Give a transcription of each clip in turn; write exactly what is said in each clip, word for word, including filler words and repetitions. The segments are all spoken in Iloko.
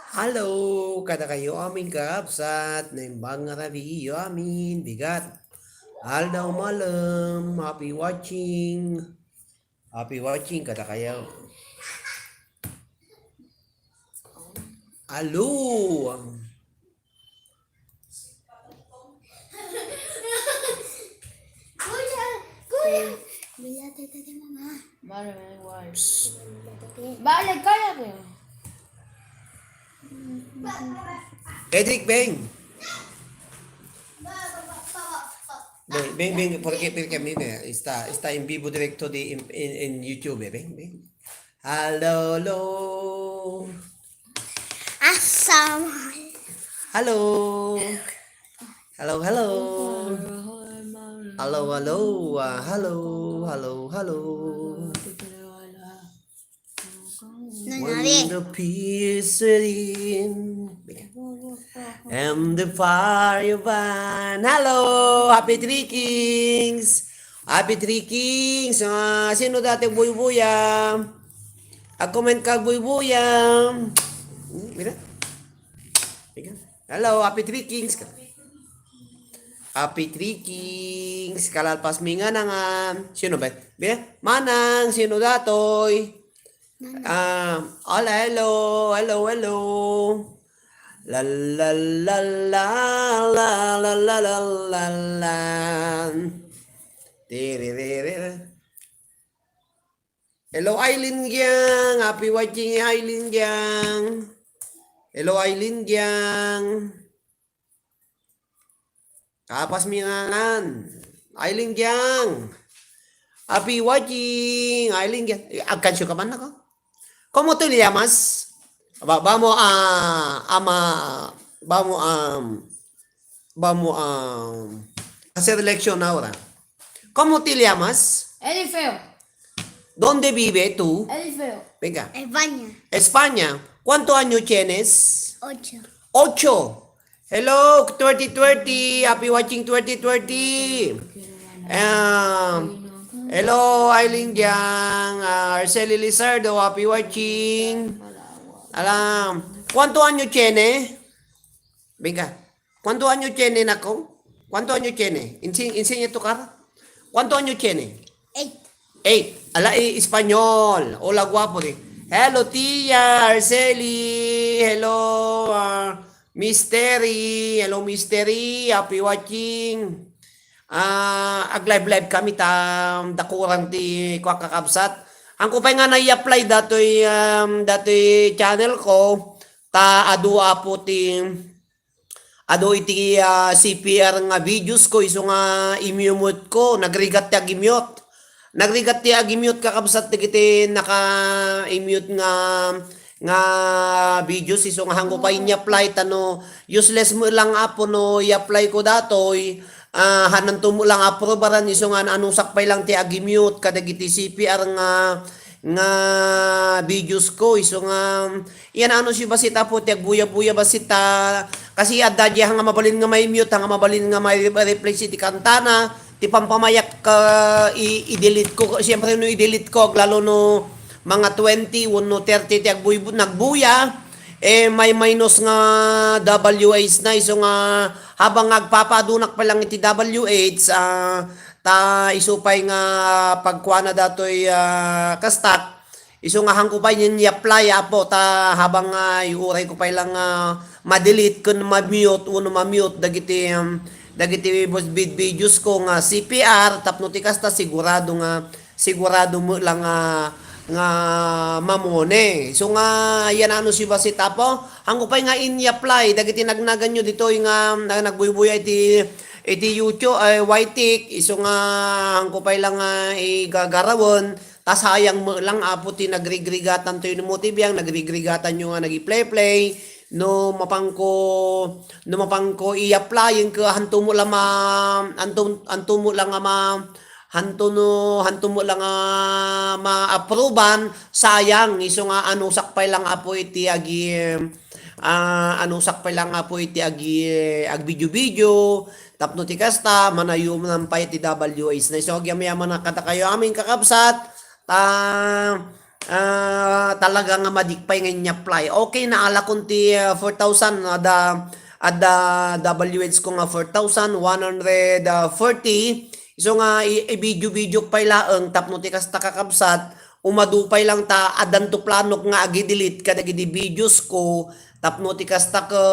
Hello, kadakayo amin kakabsat, naimbag nga rabii amin, bigat. Aldaw malem, happy watching. Happy watching kadakayo. Hello. Kuya, kuya. Kuya, tete, mama. Bale, may wife. Bale, kaya ko. Edric, Beng. Beng, Beng, Beng, porque, porque mira, está, está en vivo directo de, en, en, en YouTube, eh, Beng, Beng. Hello, hello. Asam. Hello. Hello, hello. Hello, hello. Ah, hello, hello, hello. When the peace within and the fire burn. Hello, happy Three Kings. Happy Three Kings. Ah, sino dati buybuya? Ag-comment ka, buybuya. Hmm, mira. Mira. Hello, happy Three Kings. Happy Three Kings. Kalalpas mi nga nangan. Sino ba? Mira. Manang, sino datoy? Ah, hola, hello, hello, hello. La, la, la, la, la, la, la, la, la, la. Tiririri. Hello, Eileen Giang. Happy watching, Eileen Giang. Hello, Eileen Giang. Kapas mi nga ngan. Eileen Giang. Happy watching. Eileen Giang. Eh, agkansyo ka man ako? ¿Cómo te llamas? Ba, vamos a, ama, vamos a, vamos a hacer lección ahora. ¿Cómo te llamas? Elifeo. ¿Dónde vive tú? Elifeo. Venga. España. España. ¿Cuántos años tienes? Ocho. Ocho. Hello, twenty twenty. Happy watching twenty twenty. Um, hello, Eileen Giang. Ah, Arceli Lizardo, happy watching. Alam. ¿Cuánto año tiene? Venga. ¿Cuánto año tiene, nako? ¿Cuánto año tiene? Insin, insin niya tukar. ¿Cuánto año tiene? Eight. Eight. Ala, eh, Espanyol. Hola, guapo, di. Hello, Tia, Arceli. Hello, ah, Mystery. Hello, Mystery. Happy watching. Ah, ag-live-live kami ta, um, dakurang ti kua kakabsat. Ang kupay nga nai-apply datoy, um, datoy channel ko, ta adu apo ti Adu iti, ah, C P R nga videos ko, isu nga i-mute ko, nagrigat ti agi-mute. Nagrigat ti agi-mute, kakabsat, dagiti naka-i-mute nga, nga videos, isu nga hanko pay ini-apply, ta no useless met lang, apo, no i-apply ko datoy, ah, hananto met lang approbaran, isu nga anusak pay lang ti agi-mute kadagiti C P R nga, nga videos ko, isu nga, Yan ano si basit, apo, ti agbuya-buya basit ta, kasi adda diay nga mabalin nga mai-mute, nga mabalin nga mai-replace iti kantana, ti pampamayak, ah, i-, i-delete ko. Siyempre, no i-delete ko, aglalo no mga twenty wenno thirty ti agbuy-, nagbuya, eh, may minus nga W H na, isu nga habang nga agpapaadunak pa lang iti W H, ah, ta isu pay nga pagkuana datoy, ah, kastak, Isu nga hanko pay ini-apply, apo, ta habang, ah, iuray ko pay lang, ah, ma-delete ken ma-mute wenno ma-mute dagiti, um, dagiti bus-, vid-, videos ko nga C P R tapno ti kasta sigurado nga, sigurado met lang nga, nga mamone. Isu nga yan ano si basit, apo, hanko pay nga ini-apply dagiti nagnaganyo ditoy nga, nga nagbuybuya iti, iti YouTube, eh, Y T, isu nga hanko pay lang nga igagarawen, Ta sayang met lang, apo, ti nagrigrigatanto, no mo ti biang, nagrigrigatanyo nga nag-play-play, no mapangko, no mapangko i-applyen ket hanto met lang ma-, hanto, hanto met lang nga ma-, hanto no, hanto met lang nga ma-approvean, sayang, isu nga anusak pay lang, apo, iti agi-, ah, anusak pay lang, apo, iti agi-, agvideo-video, tapno ti kasta, manayuman pay ti W H na. Isu, agyamayaman kadakayo amin, kakabsat, Ta, Ah, talaga nga madi pay nga in-apply. Okay, naalakon ti, ah, four thousand, adda, adda W H ko nga four thousand one hundred forty. So nga, i-, i-video-video pay laeng tapno ti kasta, kakabsat, umadu pay lang ta addanto planok nga agi-delete kadagidi videos ko. Tapno ti kasta ka,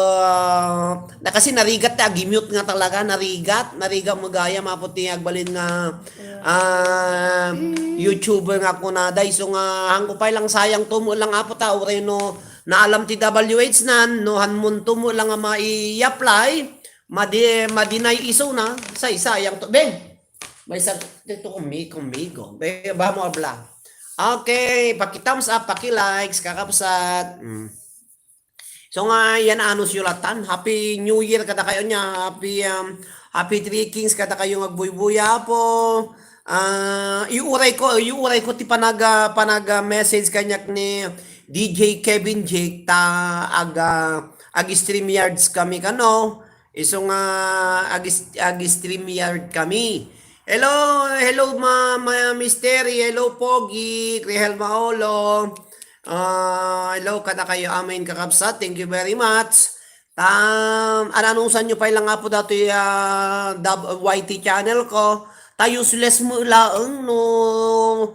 na kasi narigat ti agi-mute nga talaga, narigat, narigat met gayam apo ti agbalin nga, ah, YouTuber nga kunada. Isu nga, hangko pay lang sayangto met lang apo ta, uray no naalam ti W H nan, no hanmonto met lang nga mai-apply, madi-, madinay isuna, say sayangto. Be, may sa-, dito kumi-, kumigo. Be, ba mo abla? Okay, paki-thumbs up, paki-likes, kakabsat. Mm. So nga, yan anuncio latan. Happy New Year kadakayo nia. Happy, um, Happy Three Kings kadakayo nga agbuybuya, apo. Ah, iuray ko, iuray ko ti panag-, ah, panag-, ah, message kaniak ni D J Kevin Jake ta ag-, ah, ag-StreamYards kami kano. Isu nga ag-, ag-StreamYard kami. Hello, hello, ma-, ma-, Miss Terry. Hello, Pogi. Krihel Maolo. Ah, hello, kadakayo amin, kakabsat. Thank you very much. Tam, ananusan nyo pay lang nga po datoy, ah, dab-, Y T channel ko. Ta useless mo laeng no,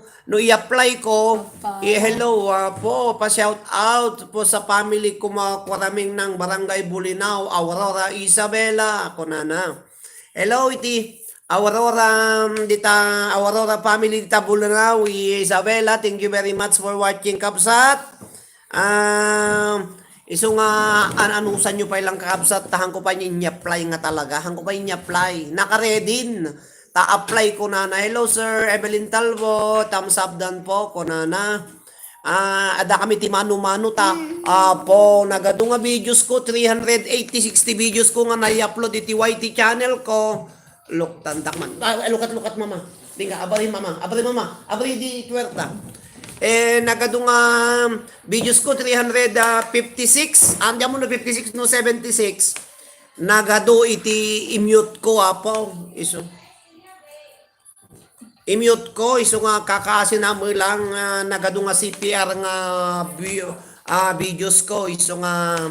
no i-apply ko. Papa. Eh, hello, ah, po, pa-shout out po sa family ko, mga Kuraming ng Barangay Bulinaw, Aurora, Isabela, ako nana. Hello, iti Aurora, um, dita, Aurora family dita Bulinaw, Isabela, thank you very much for watching, kabsat. Um, isu nga, an-, anusan nyo pay lang, kakabsat, ta hangko pay in-apply nga talaga, hangko pay in-apply. Nakaredin. Ta apply ko nana. Hello, Sir Evelyn Talbo. Thumbs up dan po, ko nana. Ah, adda kami ti mano-mano ta. Apo, nagadu nga videos ko, three hundred eighty, sixty videos ko nga nai-upload iti Y T channel ko. Luktantak man. Ah, lukat-lukat, mama. Di nga, abari, mama. Abari, mama. Abari di puerta. Eh, nagadu nga videos ko, three hundred fifty-six. Ah, di mo na fifty-six, no, seventy-six. Nagadu iti i-mute ko, apo. Isu. I-mute ko, isu nga kakaasi na met lang, ah, nagadu nga C P R nga vi-, ah, videos ko, isu nga,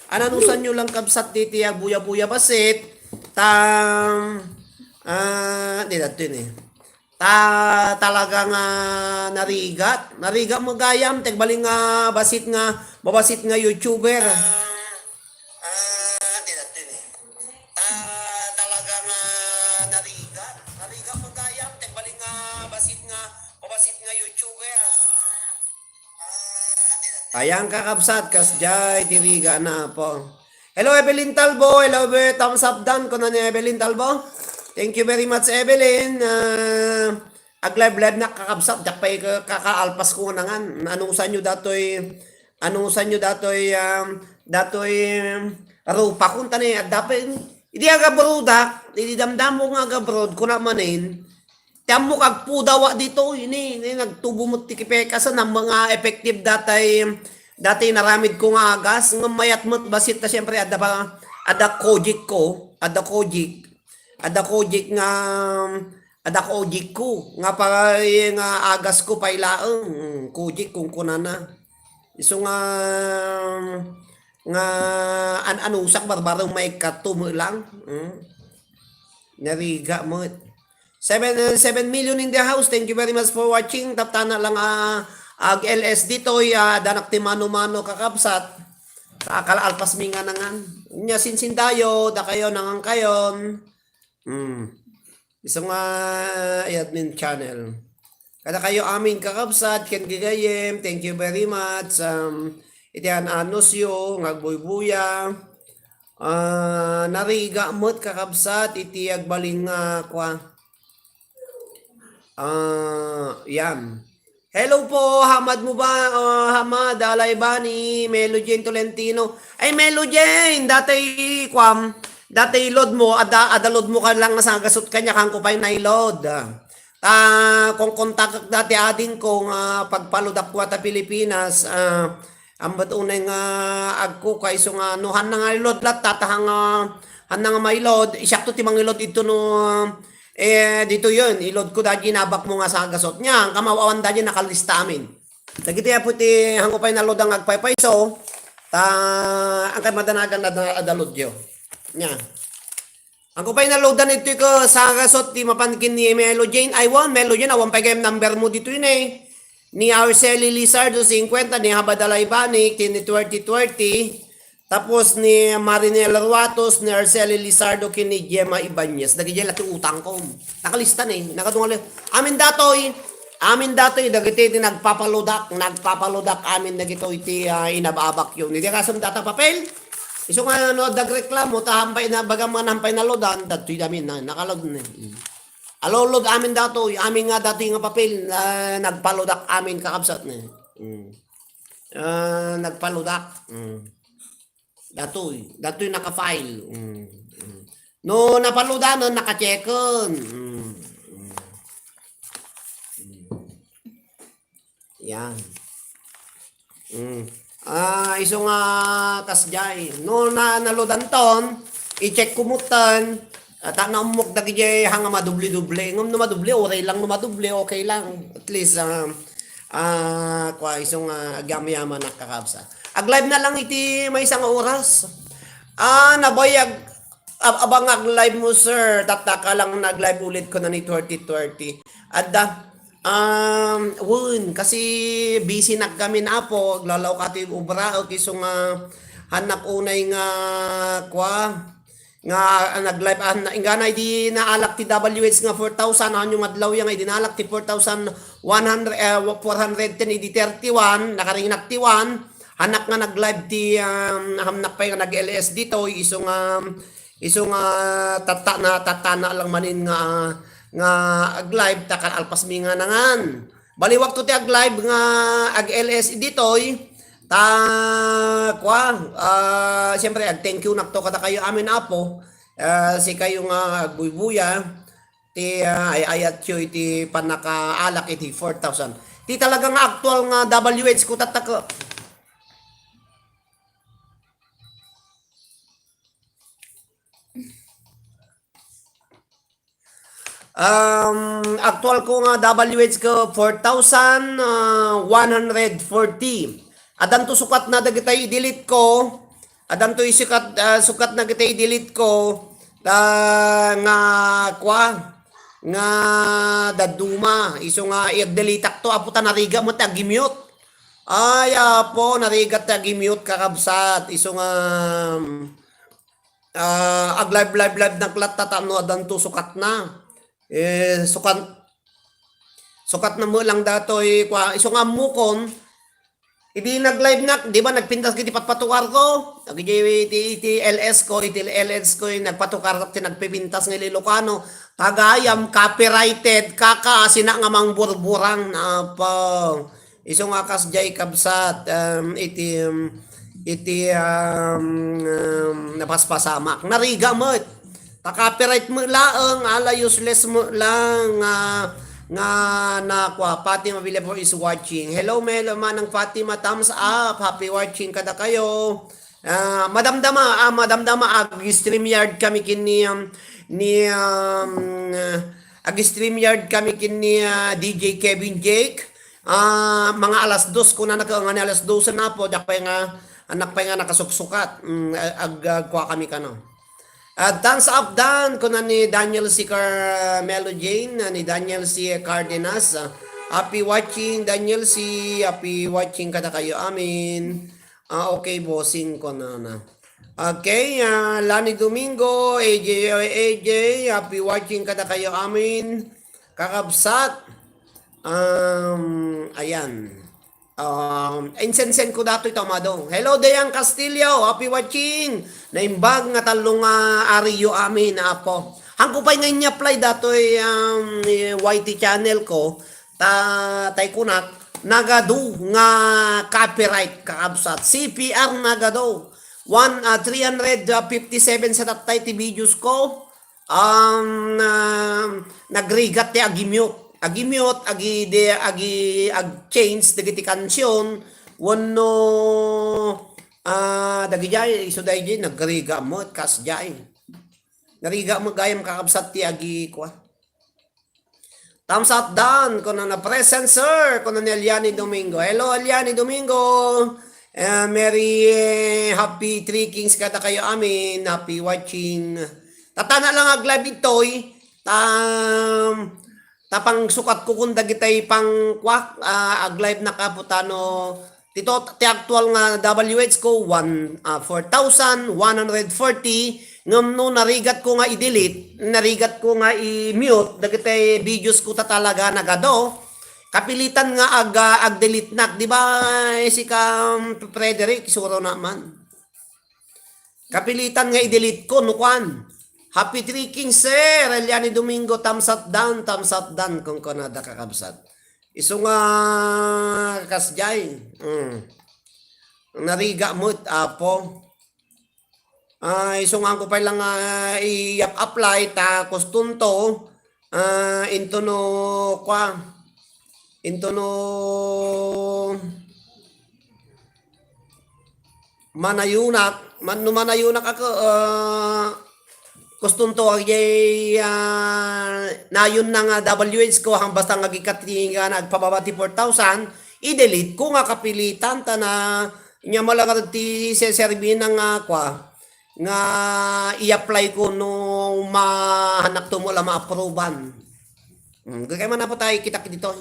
ananusan nyo lang, kabsat, diti agbuya-buya bassit, ta, ah, di, dati ni. Ta, talaga nga narigat, narigat mo gayam, ti agbalin nga bassit nga, mabassit nga YouTuber. Ah, di, dati ni. Ta, talaga nga narigat. Narigat mo gayam, ti agbalin nga bassit nga, mabassit nga YouTuber. Ayan, kakabsat, kasdiay ti rigat na po. Hello, Evelyn Talbo. Hello, be, thumbs up dan, kuna ni Evelyn Talbo. Thank you very much, Evelyn. Ah, ag-live-live na, kakabsat, diak pay ka-, kakaalpas ko nga nangan. Anusan nyo datoy, anusan nyo datoy, um, datoy, um, rupa ko, tani, adda pay, idi agabroad, ha? Idi damdamo nga agabroad, kuna manen, ti ammok agpudawa dito, ini, ini, nagtubo met ti kipekasan, ang mga effective datay, datay naramid ko nga agas, nga mayat met bassit ta, siyempre, adda pa, adda Kojic ko, adda Kojic, adda Kojic nga, adda Kojic ko, nga pa, nga agas ko pay laeng, mm, Kojic kung kunana. Isu nga, nga an-, anusak, barbaro, maikkato mo lang, mm. Narigat mo. Seven, uh, seven million in the house. Thank you very much for watching. Taptana lang, ah, ag-L S ditoy, ah, danak ti mano-mano, kakabsat. Akal alpas mi nga nangan. Nya sinsindayo, dakayo nangan kayon. Hmm. Isu nga, i-admin channel. Kadakayo amin, kakabsat, ken gagayem, thank you very much. Um, iti an-anusyo nga agbuybuya. Ah, narigat met, kakabsat, iti agbalin nga kua. Ah, yan. Hello po, Hamad mo ba? Ah, Hamad, Alay Bani, Melo Jane Tolentino. Ay, Melo Jane, dati, kuam, dati load mo, ada, ada load mo ka lang sa gasot kanya, kangko pay naiload. Ah, kung kontak dati ading ko nga pagpaload ako ata Pilipinas, ah, ambat unay nga agkuka isu nga, no, hanna nga ilod lat, tatahang, ah, hanna nga mailod, isakto ti mangilod ito no, eh, dito yun, ilod ko dagi nabak mo nga sa gasot niya, ang kamawawan dagi nakalista amin. Dagiti apo ti hangko pay nalodang agpaypayso, ta angkay madanagan adda, adda loadyo. Nya. Hangko pay naloadan iti ko sagasot ti mapan ken ni Melo Jane. Ay, wan, Melo Jane, awan pay gayam number mo ditoy ne. Ni Arceli Lizardo, singkwenta, ni Habadalay Bani, ken ni twenty twenty. Tapos ni Marinel Ruatos, ni Arceli Lizardo, ken ni Gemma Ibanez. Dagiti la ti utang ko. Nakalista ne. Nakadungal. Amin datoy. Amin datoy. Dagiti ti nagpapalodak. Nagpapalodak amin dagitoy ti, ah, inababak yun. Hindi kasam data papel. Isu nga no, dagreklamo, ta hampay na, baga man hampay naloadan, datoy dami na, nakaload ne. Aloload amin datoy, amin nga datoy nga papel, ah, nagpaloadak amin kakabsat ne. Mm. Ah, nagpaloadak. Mm. Datoy, datoy naka-file. Mm. Mm. No, napaloadan, naka-checken. Mm. Mm. Mm. Yan. Mm. Ah, isu nga kasjay. No, na, naloadan ton, i-check ko mutten. Ah, ta naummok dagijay hanga madoble-doble. Ngem no madoble, oray lang no madoble, okay lang. At least, ah, ah, kwa, isu nga agyamayaman a kakabsat. Ag-live na lang iti maysa nga oras. Ah, nabayag, ab-, abang ag-live mo, sir. Tattaka lang nag-live ulit ko na ni twenty twenty. Adda, um, wen, kasi busy na kami na po. Aglalaw ka ti obra, o kiso nga, hanak unay nga, kwa, nga, ah, nag-live, ah, na, ingganay di naalak ti W H nga four thousand, ano yung adlaw yan, di naalak ti four thousand one hundred, eh, four hundred ten, idi thirty-one, nakaringnak ti one, hanak nga nag-live ti, um, hamnak pay nga nag-L S ditoy, isu nga, isu nga tattana, tattana lang manin nga, nga ag-live, ta kalpas mi nga nangan. Baliwak to ti ag-live nga ag-L S ditoy, ta, kwa, ah, siyempre, ag-thank you nakto kada kayo amin, Apo. Ah, si kayo nga agbuybuya, ti, ah, ay-ayat yo iti pannakaalak iti four thousand. Ti talaga nga aktual nga W H ko tattaka. Um, aktual ko nga W H ko four thousand one hundred forty. Adanto sukat na dagitay i-delete ko. Adanto isukat, ah, sukat na dagitay i-delete ko. Ah, nga, kwa, nga dadduma. Isu nga i-delete to, apo ta nariga mo ti agi-mute. Ay, apo, narigat ti agi-mute, kakabsat. Isu nga, ah, ag-live, live, live, naglatta, ta no, adanto sukat na. Eh, sukat, sukat na mo lang datoy, kwa, isu nga ammokon, idi nag-live nak, di ba, nagpintas iti patpatukar ko? Iti, iti, iti L S ko, iti L S ko, eh, nagpatukar ti nagpipintas nga Ilocano. Tagayam, copyrighted, kaka, sina nga mangburburang, napa. Isu nga kasjay kabsat, um, iti, um, iti, um, um, napaspasamak. Nariga met. Ta copyright met laeng, ala useless met lang, nga, nga nakua. Fatima Villabor is watching. Hello, may hello, Manang Fatima, thumbs up. Happy watching kada kayo. Ah, madamdama, ah, madamdama, ag-StreamYard kami ken ni, um, ni, um, ag-StreamYard kami ken ni, ah, D J Kevin Jake. Ah, mga alas dos, kunana nga ni alas dose na po, diak pay nga, anak pay nga nakasuksukat. Mm, ag-, agkua kami kano. Ah, thumbs up dan, kuna ni Daniel C. Carmelo Jane, ah, ni Daniel C. Cardenas. Ah, happy watching, Daniel C. Happy watching kada kayo amin. Ah, okay, bossing, kunana. Okay, ah, Lani Domingo, A J, A J, happy watching kada kayo amin. Kakabsat. Um, ayan. Um, insensen ko datoy, Tomado. Hello, Dayan Castillo. Happy watching. Naimbag nga tallo nga ariyo amin, apo. Hangko pay nga inya-apply datoy, um, Y T channel ko. Ta, tay kunak, nagadu nga copyright, kakabsat. C P R nagadu. One, ah, three hundred fifty-seven sa tattay ti videos ko. Um, ah, nagrigat ti agi-mute. Agi-mute, agi-, de-, agi-, ag-change dagiti kansion, wenno, ah, dagijay, isu dayjay, nagriga met, kasjay. Nariga met gayam kakabsat ti agi-, kua. Thumbs up done. Kunana, "Present, sir," kunana ni Eliani Domingo. Hello, Eliani Domingo. Eh, Merry, eh, Happy Three Kings kadakayo amin. Happy watching. Tatana lang ag-live itoy. Ta, ta pangsukatko kun dagitay pang, kwa, ah, ag-live na kaputan no ti to-, ti actual nga W H ko, one, ah, four thousand one hundred forty, ngem no narigatko nga i-delete, narigatko nga i-mute dagiti videos ko ta talaga nagadu, kapilitan nga ag-, ah, ag-delete nak, di ba, eh, sika, um, Frederick, isuro na man. Kapilitan nga i-delete ko, no kuan. Happy Three Kings, sir. Eliani Domingo, thumbs up done, thumbs up done, kunkunada, kakabsat. Isu nga kasjay. Mm. Nariga met, Apo. Ah, isu nga ko pay lang, ah, i-apply ta kustunto, ah, into no, kwa, into no, manayunak, man-, no manayunak ako, ah, kustunto, agyay, ah, nayon na nga W H ko, hang basta nga agikatlingan, agpababa ti four thousand, i-delete ko nga kapilitan, ta na, nya malangar ti seserbi na nga, kwa, nga i-apply ko no mahanakto mo la ma-approvean. Hmm, kay man apo tayo kita dito.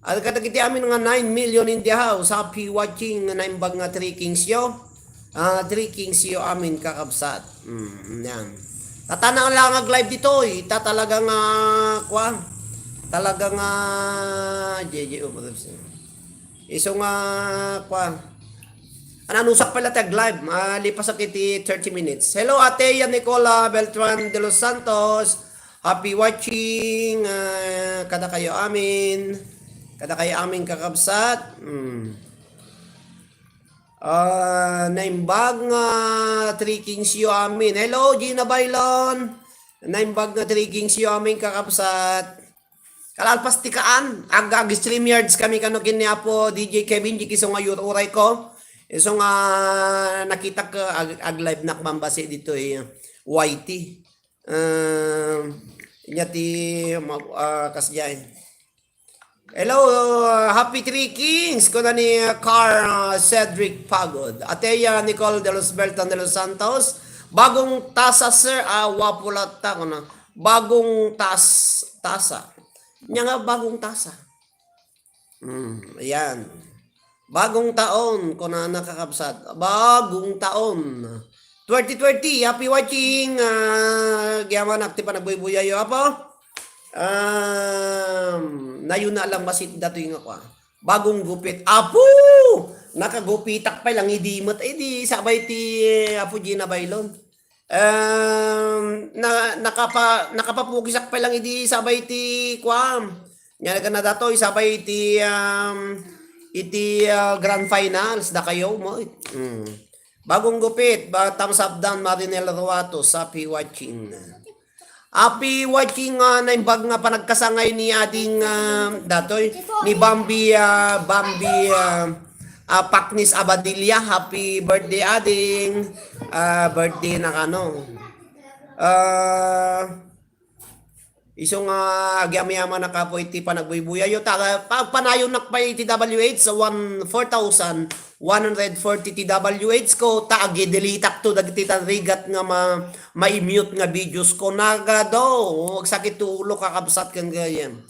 At kadagiti amin nga nine million in the house, happy watching nga naimbag nga Three Kings yo. Ah, Three Kings yo amin kakabsat. Hmm, yan. Tatana lang ag-live ditoy. Ta talaga nga, kwa. Talaga nga, J J Obreps. Isu nga, kwa. Ananusak pala ti ag-live. Malipas ak iti thirty minutes. Hello, Ate Yan Nicola Beltran de los Santos. Happy watching, ah, kadakayo amin. Kadakayo amin, kakabsat. Hmm. Ah, naimbag nga Three Kings yo amin. Hello, Gina Bailon. Naimbag nga Three Kings yo amin, kakabsat. Kalalpas ti kaan, ag, ag StreamYards kami kano ken ni Apo D J Kevin, di kiso nga yur-uray ko. Isu nga nakitak, ag, ag-live nak bambasi ditoy Y T. Um, nya ti, ma-, ah, kasdiay. Hello, uh, Happy Three Kings, kuna ni, uh, Car, uh, Cedric Pagod. Ateya Nicole de los Beltan de los Santos, bagong tasa, sir, ah, wapo latta, kuna. Bagong tas-, tasa. Nya nga bagong tasa. Hmm, ayan. Bagong taon, kunana kakabsat. Bagong taon. Twenty twenty, happy watching. Ah, agyaman ak ti panagbuybuyayyo, apo. Um, nayon na lang basit datoy nga kua. Bagong gupit. Apo! Nakagupitak pay lang idi met, idi sabay ti Apo Gina Bailon. Um, na, nakapa-, nakapapukisak pay lang idi sabay ti kuam. Nya, nagana datoy, sabay iti, um, iti, ah, grand finals, dakayo mo. Mm. Bagong gupit, ba, thumbs up dan, Marinel Ruato, happy watching. Happy watching, ah, naimbag nga panagkasangay ni ading, ah, datoy, ni Bambi, ah, Bambi, ah, ah, Paknis Abadilla. Happy birthday, ading. Ah, birthday na kano. Ah, Isu nga agyamayaman a kapo iti panagbuybuyayyo. Ta, pagpanayon nak pay iti W H sa one, four thousand one hundred forty ti W H ko, ta agi-deleteak to dagiti tan rigat nga ma-, ma-mute nga videos ko. Nagado, agsakit ti ulo, kakabsat, ken gayam.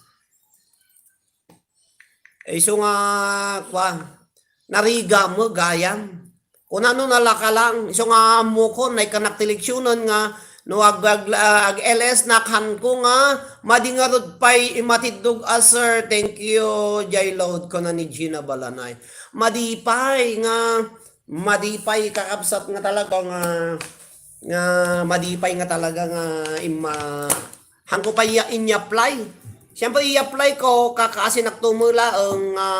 Isu nga, kua, nariga mo, gayam. Kunano nalaka lang, isu nga ammokon, naikkanak ti leksionen nga, no ag-, ag-, ag-L S nak, hanko nga, madi ngarud pay imatiddog a, sir. Thank you, Jay Load, kuna ni Gina Balanay. Madi pay nga, madi pay kakabsat nga talaga nga, nga madi pay nga talaga nga imma-, Hanko pay iya ini-apply. Siyempre, i-apply ko, kakaasinak to met laeng nga,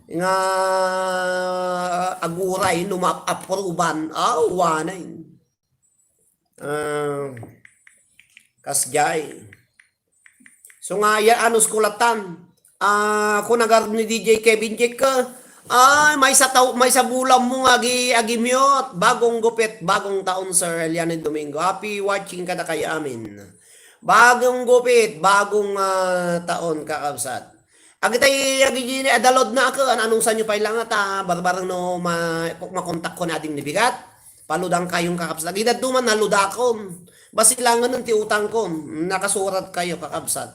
nga aguray no ma-approvean. Aw, wanay. Ah, kasjay. So nga, ya, anus ko latan. Ah, kuna ngarud ni D J Kevin Jack, ah, ay, maysa taw-, maysa bulan mo nga agi-, agi-mute. Bagong gupit, bagong taon, Sir Eliane Domingo. Happy watching kadakayo amin. Bagong gupit, bagong, ah, taon, kakabsat. Agitay, agidi, adalod na ako, an-, anong sanyo pay lang ata, barbareng no ma-, makontak ko na ading ni bigat. Paludang kayong kakabsat. Agidadto man, naludakon. Basilangan ti utangkon. Nakasurat kayo, kakabsat.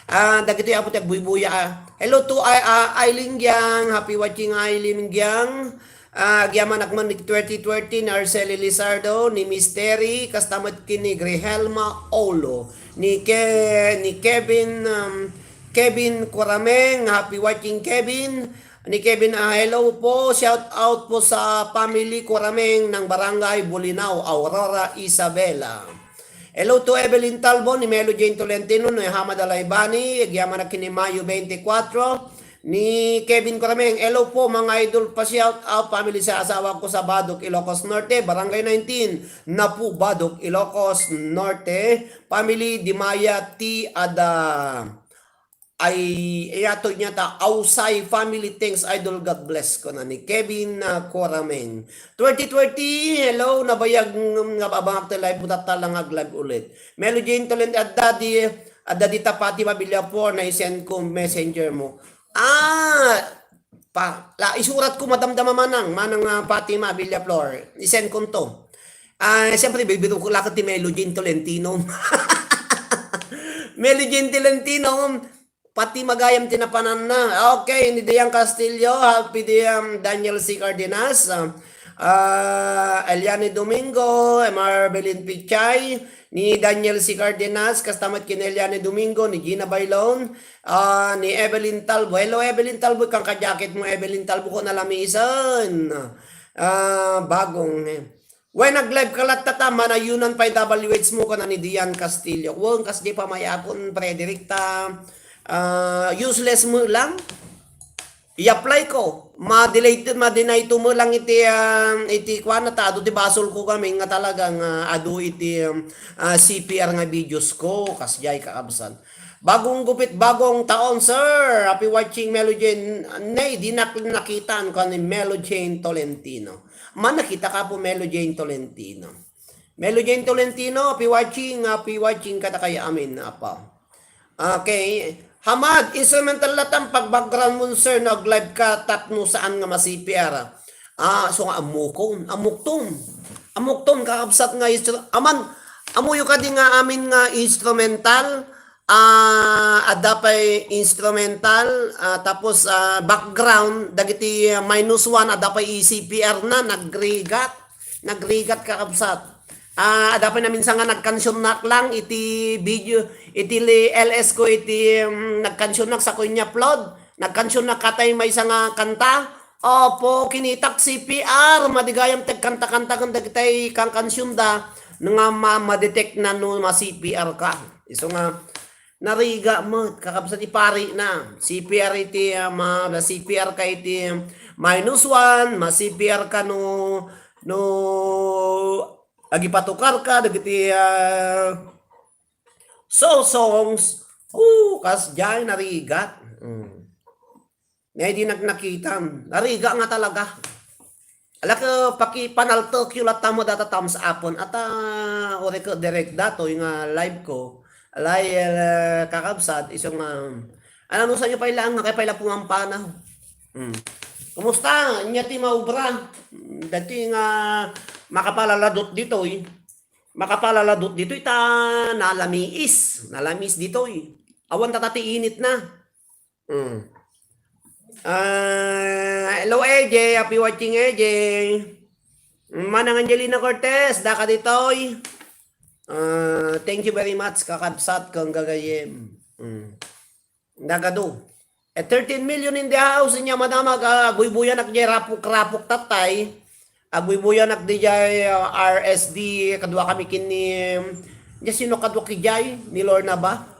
Ah, dagiti apo ti agbuybuya, ah. Hello to, ah, ah, Aileen Giang. Happy watching, Aileen Giang. Ah, agyamanak man ni twenty twenty ni Arceli Lizardo, ni Miss Terry, kasta met ken ni Grihelma Olo, ni Ke-, ni Kevin, um, Kevin Kurameng, happy watching, Kevin. Ni Kevin, ah, hello po, shout out po sa family Kurameng ng Barangay Bolinao, Aurora, Isabela. Hello to Evelyn Talbo, ni Melo Jane Tolentino, ni Hamad Alaibani, agyamanak ken ni Mayo twenty-four, ni Kevin Kurameng. Hello po, mga idol, pa-shout out family sa asawa ko sa Badoc, Ilocos Norte, Barangay nineteen, Napu, Badoc, Ilocos Norte, family Dimaya T. Ada. Ay, iyato niya ta, Ausay family, thanks, idol, God bless, kuna ni Kevin, ah, Kurameng. Twenty twenty, hello, nabayag nga abangak ti live mo, tatta lang ag-live ulit. Melo Jane Tolentino, adda di, adda di ta Fatima Villaflor, na-send ko messenger mo. Ah, pa, la, isurat ko, madamdama manang, manang, ah, Fatima Villaflor. I-send ko to. Ah, siyempre, bibiro ko lakad ti Melo Jane Tolentino. Melo Jane Tolentino, pati magayam ti napananna. Okay, ni Dian Castillo, happy di, um, Daniel C. Cardenas, ah, ah, Eliane Domingo, Marbelin Pichay, ni Daniel C. Cardenas, kasta met ken Eliane Domingo, ni Gina Bailon, ah, ni Evelyn Talbo. Hello, Evelyn Talbo, ikkan ka jacket mo, Evelyn Talbo, ko nalamisan. Ah, bagong, eh. Wen, nag-live ka latta ta, manayunan pay W H mo, kuna ni Dian Castillo. Wen, kas di pamayakon, Frederick, ta, ah, useless mo lang. I-apply ko. Ma-delete, ma-deny to mo lang iti, ah, iti kuan na ta, adu ti basol ko kami nga talaga nga adu iti, um, ah, C P R nga videos ko, kasjay kakabsat. Bagong gupit, bagong taon, sir. Happy watching, Melo Jane. Nay, di nak-, nakitaan ko ni Melo Jane Tolentino. Man, nakita ka po, Melo Jane Tolentino. Melo Jane Tolentino, happy watching, happy watching kadakayo amin, apa. Okay. Hamad, instrumental latta pag-background mo, sir, no, ag-live ka, tapno saan nga ma-C P R. Ah, so nga, amukon, amukton. Amukton, kakabsat nga instru-, aman, amuyo kadi nga amin nga instrumental, ah, adda pay instrumental, ah, tapos, ah, background, dagiti, ah, minus one, adda pay i-C P R na, nagrigat. Nagrigat, kakabsat. Ah, adda pay naminsan nga nagkansionnak lang iti video, iti li-, L S ko iti, mm, nagkansionnak sa ko inya upload. Nagkansionnak katay maysa nga kanta. Opo, kinitak C P R. Madi gayam ti agkanta-kanta ken dagitay kankansionda nga ma-, ma-detect na no ma-C P R ka. Isu nga, narigat met, kakabsat, ipari na. C P R iti, ah, ma-, ma-C P R ka iti minus one, ma-C P R ka no, no agipatukar ka dagiti, ah, so songs. Oh, kasjay, narigat. Mm. Nay, di nak-, nakitam. Narigat nga talaga. Ala, ka, pakipanaltek yo latta mo data thumbs up-on. Ata, ore ko direct datoy nga live ko. Alay, eh, kakabsat, isu nga, ano, no, sanyo pay lang, nga kay pay la pumampana. Hmm. Kumusta? Nya ti maubra. Dati nga makapalaladot ditoy. Makapalaladot ditoy ta nalamiis. Nalamiis ditoy. Awan tata ti init na. Mm. Ah, hello, A J. Happy watching, A J. Manang Angelina Cortez, daka ditoy. Ah, thank you very much, kakabsat, kang gagayem. Mm. Dagadu. Eh, thirteen million in the house, inya madama, ah, buybuyanak jay rapok-rapok tatay. Agbuybuyanak dijay, ah, R S D, kadua kami ken ni, um, dia sino kadua kijay? Ni Lorna ba?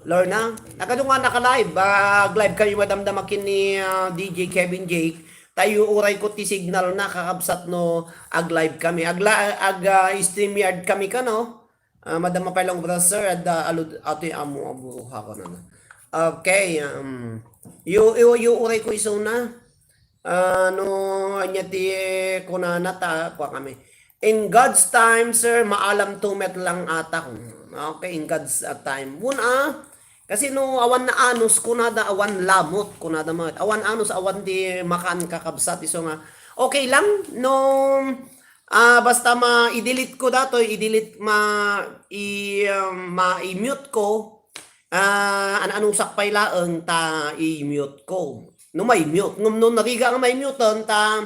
Lorna? Nakadu nga naka-live, ah, ag-live kami madamdama ken ni, ah, D J Kevin Jake. Tayo uray ko ti signal na, kakabsat, no ag-live kami. Agla-, ag, ah, StreamYard kami kano. Ah, madama pay lang, brother, adda alud-, atoy amo a buruha ko na na. Okay, um, yu, yu, yu, uray ko isuna. Ah, no, anya ti kunana ta, kua kami. In God's time, sir, maalam to met lang ata. Okay, in God's, uh, time. Wun, ah, kasi no awan na anus, kunada awan lamot, kunada met. Awan anus, awan ti makan, kakabsat, isu nga. Okay lang, no, ah, basta ma-, i-delete ko datoy, i-delete ma-, i-, um, ma-i-mute ko, ah, an-anusak pay laeng ta i-mute ko. No may mute, ngem no narigat nga may mute-en ta,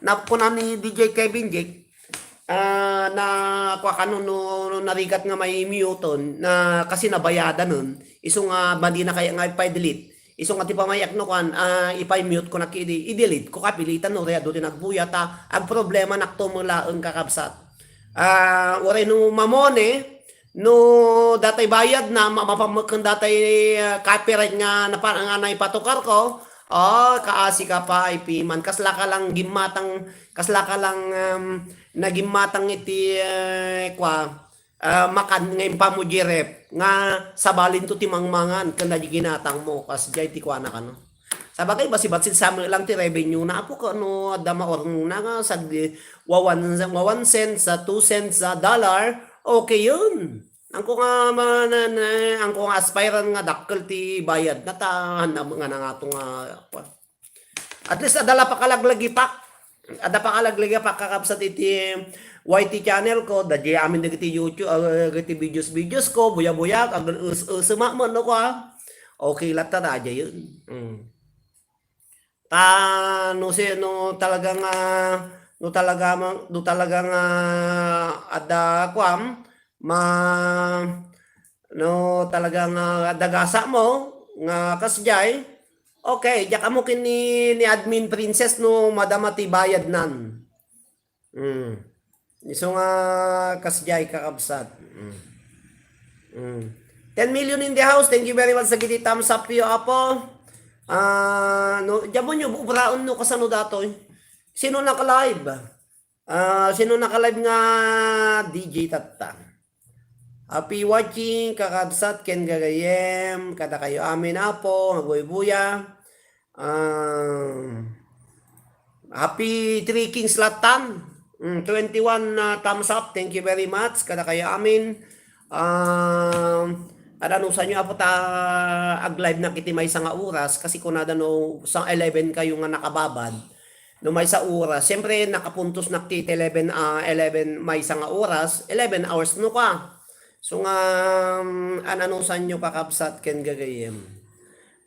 na-, kuna ni D J Kevin Jake, ah, na, kua kano no, no narigat nga may mute-en, na kasi nabayadanen, isu nga madi na kaya nga ipay-delete. Isu nga ti pamayak no kuan, ah, ipay-mute ko na kidi, i-delete ko, kapilitan no, reado ti nagbuya ta, agproblema nakto mo laeng, kakabsat. Ah, uray no mamone, no datay bayad na, ma-, mapameken datay, ah, copyright nga napa-, nga naipatukar ko, oh, kaasi ka pa, ipiman. Kasla ka lang gimmatang, kasla ka lang, um, nagimmatang iti, eh, kua, ah, makan nga impamo di ref, nga sabalin to ti mangmangan, ken di ginatang mo, kas jay ti kuana kano. Sabagay, basi-basi sa met lang ti revenue na, apo, kano adda maurong na nga sag-, wa one, wa one cent sa two cents sa dollar, okay yun. Angko nga ma-, na, na, angko nga aspiran nga dakkel ti bayad na ta, nga nangato nga, kua. At least, adda la pakalaglagipak. Adda pakalaglagipak, kakabsat, iti Y T channel ko, da di amin dagiti YouTube, ah, dagiti videos, videos ko, buya-buya, ag-, us-, usema, no, kua. Okay latta, da, da, yun. Mm. Ta, no, si, no, talaga nga, no, talaga ma-, no, talaga nga, adda, kuam, ma-, no, talaga nga, adda gasa mo, nga kasjay, okay, diak ammo ken ni, ni Admin Princess no madama ti bayad nan. Mm. Isu nga kasjay, kakabsat. Mm. Mm. Ten million in the house. Thank you very much sa giti thumbs up yo, apo. Ah, no, diammonyo, ubraon no kasano datoy. Sino naka-live? Ah, sino naka-live nga D J tatta? Happy watching, kakabsat ken gagayem, kadakayo amin, apo, nga buybuya. Ah, happy Three Kings Latan. Mm, twenty-one, ah, thumbs up. Thank you very much. Kadakayo amin. Ah, anusanyo, apo, ta ag-live na kiti maysa nga oras kasi kunada no sa eleven kayo nga nakababad. No maysa oras, siyempre, nakapuntos na kiti eleven, ah, eleven, maysa nga oras, eleven hours no ka. So nga, um, an-anusanyo, kakabsat ken gagayem.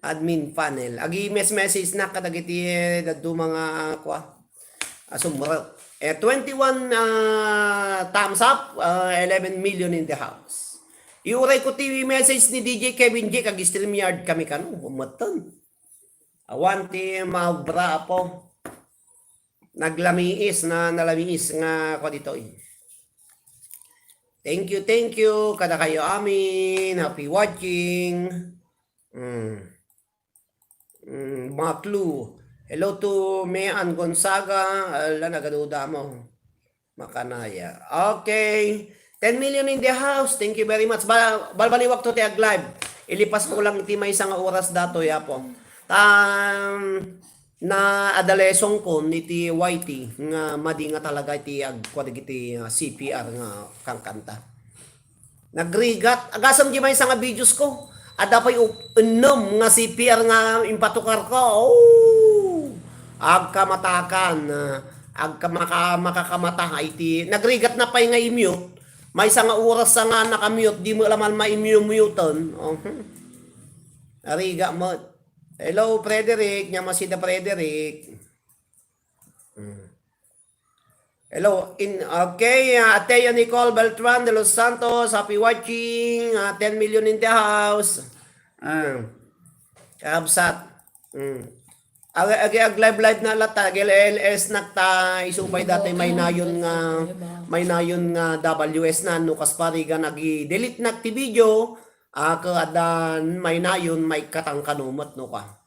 Admin panel. Agi mes-message na kadagiti, eh, dadduma nga, ah, kua. Asumro. Eh, twenty-one, ah, thumbs up, ah, eleven million in the house. Iuray ko ti message ni D J Kevin J kag StreamYard kami kano, umetten. Awan ti maubra, apo. Naglamiis na, nalamiis nga kua ditoy. Thank you, thank you. Kadakayo amin. Happy watching. Mm. Mm, Maklu. Hello to Mean Gonzaga. Ala, nagaduda mo. Makanaya. Okay. Ten million in the house. Thank you very much. Ba-, balbaliwak to ti ag-live. Ilipas ko lang ti maysa nga oras datoy, apo. Ta, na adda lesson ko iti Y T nga madi nga talaga iti agkua dagiti, ah, C P R nga kankanta. Nagrigat. Agasem di maysa nga videos ko. Adda pay up-, ennem nga C P R nga impatukar ko. Oh! Agkamatakan, ah, agkamaka-, makakamata iti. Nagrigat na pay nga i-mute. Maysa nga oras sa nga naka-mute, di mo laman ma-mute-muten. Oh, hmm. Narigat mo. Hello, Frederick. Nia masida, Frederick. Hmm. Hello, in, okay, ah, Atea Nicole Beltran de los Santos, happy watching, ah, ten million in the house. Ah, kabsat. Mm. Agi, agi, ag-live-live na latta, ag-L L S na ta, isu pay datoy maynayon nga, maynayon nga W S na, no, kas parigan, agi-delete na ti video, ah, ka adan maynayon, maikatang kano met, no, ka.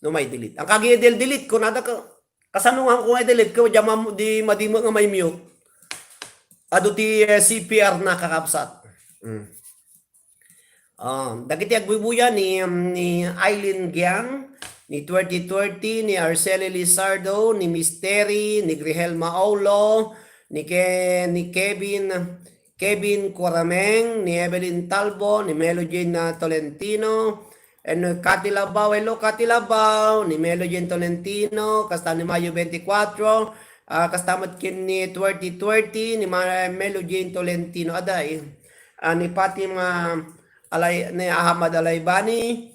No, may delete. Ang kagi del-, delete ko, nada ka, Kasano nga kung i-delete ko, diyan mam-, di madimo nga may mute. Adu ti, eh, C P R na, kakabsat. Mm. Ah, dagiti agbuybuya ni, um, ni Eileen Giang, ni Twerty Twerty, ni Arceli Lizardo, ni Misteri, ni Grihelma Aulo, ni Ke-, ni Kevin, Kevin Curameng, ni Evelyn Talbo, ni Melo Jane, ah, Tolentino, and Cathy Labao. Hello, Cathy Labao, ni Melo Jane Tolentino, kasta ni Mayo twenty-four, ah, kasta met ken ni twenty twenty, ni Ma-, Melo Jane Tolentino. Aday, ah, ni Fatima Alay-, ni Ahmad Alaibani,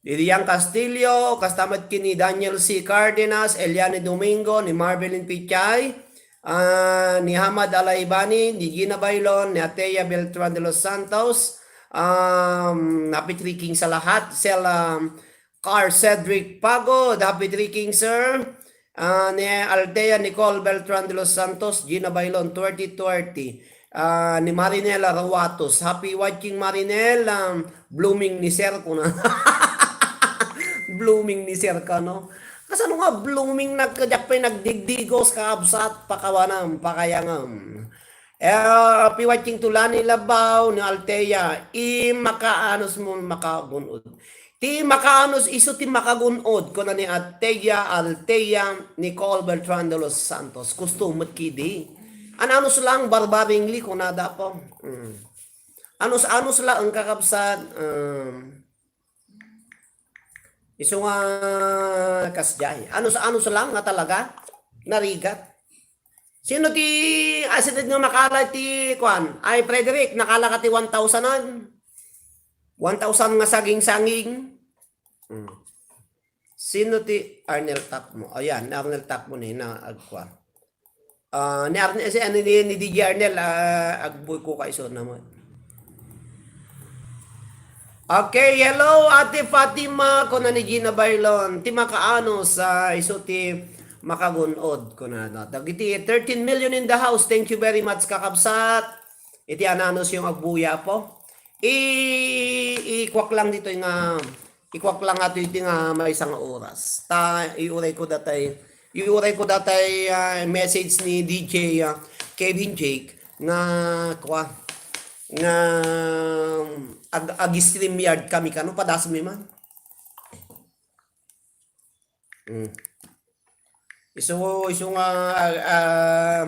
Lilian Castillo, kasta met ken ni Daniel C. Cardenas, Eliane Domingo, ni Marvelin Pichay, ah, ni Hamad Alaibani, ni Gina Bailon, ni Atea Beltran de los Santos, um, happy three Kings sa lahat, Sel, um, Carl Cedric Pagod, happy three Kings, sir. Ah, ni Althea Nicole Beltran de los Santos, Gina Bailon, twenty twenty. Ah, ni Marinela Rawatos. Happy watching, Marinel. Um, blooming ni sir ko na. Blooming ni sir ka, no? Kasano nga blooming nag-, diak pay nagdigdigos, kaabsat, pakawanam, pakayangam. Eh, happy watching to Lani Labaw, ni Althea. I makaanus mo makagun-od. Ti makaanus isu ti makagun-od, kuna ni Althea, Althea Nicole Beltran de los Santos. Kusto met kidi. An-anus lang, barbaringli, kunada po. Mm. Anus-anus lang, kakabsat. Um, isu nga kasjay. Anus-anus lang nga talaga. Narigat. Sino ti, ah, sino nga makala ti, kuan? Ay, Frederick, nakala ka ti one thousand an? One thousand nga saging-sanging? Hmm. Sino ti Arnel Takmo? Ayan, ni Arnel Takmo ni na agkuan. Ah, ni Arnel, si, ano, ni, ni D J Arnel, ah, agbuy ko kay so naman. Okay, hello, Ate Fatima, kuna ni Gina Bailon. Ti makaano sa isu ti makagun-od, kuna na. Dagiti thirteen million in the house. Thank you very much, kakabsat. Iti ananus yung agbuya po. I, ikuak lang dito nga, ikuak lang ato iti nga maysa nga oras. Ta, iuray ko datay, iuray ko datay, ah, message ni D J, ah, Kevin Jake nga, kwa, nga ag-, ag-StreamYard kami kano, padasem mi man. Mm. Isu, isu nga, ah, ah,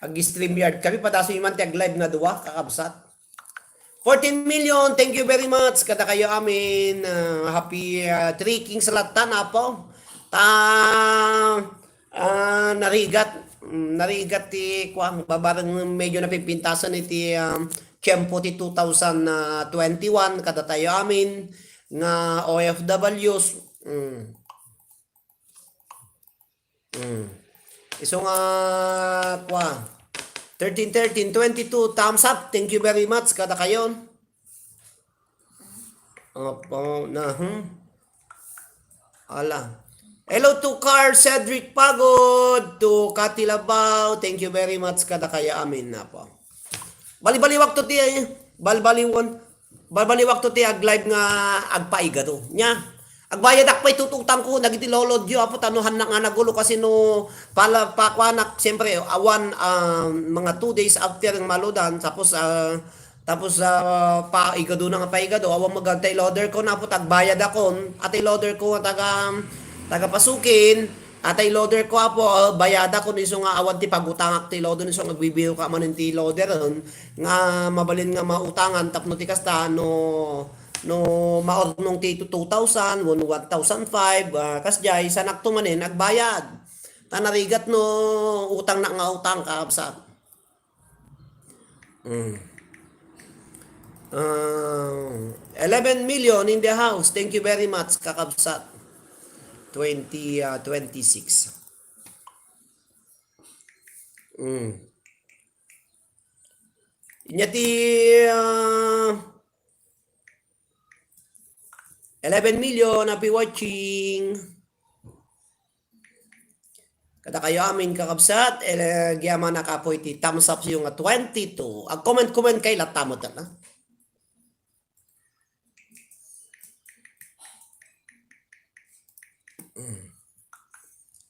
ag-StreamYard kami, padasem mi man ti ag-live nga dua, kakabsat. Fourteen million, thank you very much. Kada kayo amin, ah, happy, ah, three Kings latta na po. Ta, ah, narigat, mm, narigat ti, kuan, babareng medyo napipintasan iti, ah, tiempo ti two thousand twenty-one, kada tayo amin, nga O F Ws. Mm. Mm. Isu nga, kwa, thirteen thirteen twenty-two, thumbs up. Thank you very much, kada kayon. Apo, na, hmm? Ala. Hello to Carl Cedric Pagod, to Cathy Labao. Thank you very much, kada kaya amin na po. Balibaliwak to ti, eh, balbaliwan, balbaliwak to ti ag-live nga agpaiga to. Nya, agbayadak pay tututang ko, dagiti lolo diyo, apo, tano hannak nga nagulo kasi no, pala, pakuanak, siyempre, awan, ah, mga two days after ng maludan, tapos, ah, tapos, ah, paigado na nga paigado, awan magan tay loader ko, napo, tagbayad akon, atay loader ko, taga, taga Pasukin, Atay loader ko, apo, ah, bayada ko ni isu nga awan ti pagutangak ti loader, ni isu nga agbibiyo ka manen ti loader, nga mabalin nga mautangan tapno ti kasta, no, no maurnong ti two thousand, wen one thousand five, ah, kasdiay, sanak to manen agbayad. Ta narigat no utang na nga utang, kakabsat. Mm. Ah, eleven million in the house. Thank you very much, kakabsat. Twenty, ah, twenty-six. Mm. Inya ti, ah, eleven million, happy watching. Kada kayo amin, kakabsat, eh, gyaman a kapoy ti thumbs up yo nga twenty-two. Ag-comment-comment kay latta mo ta, na? Mm.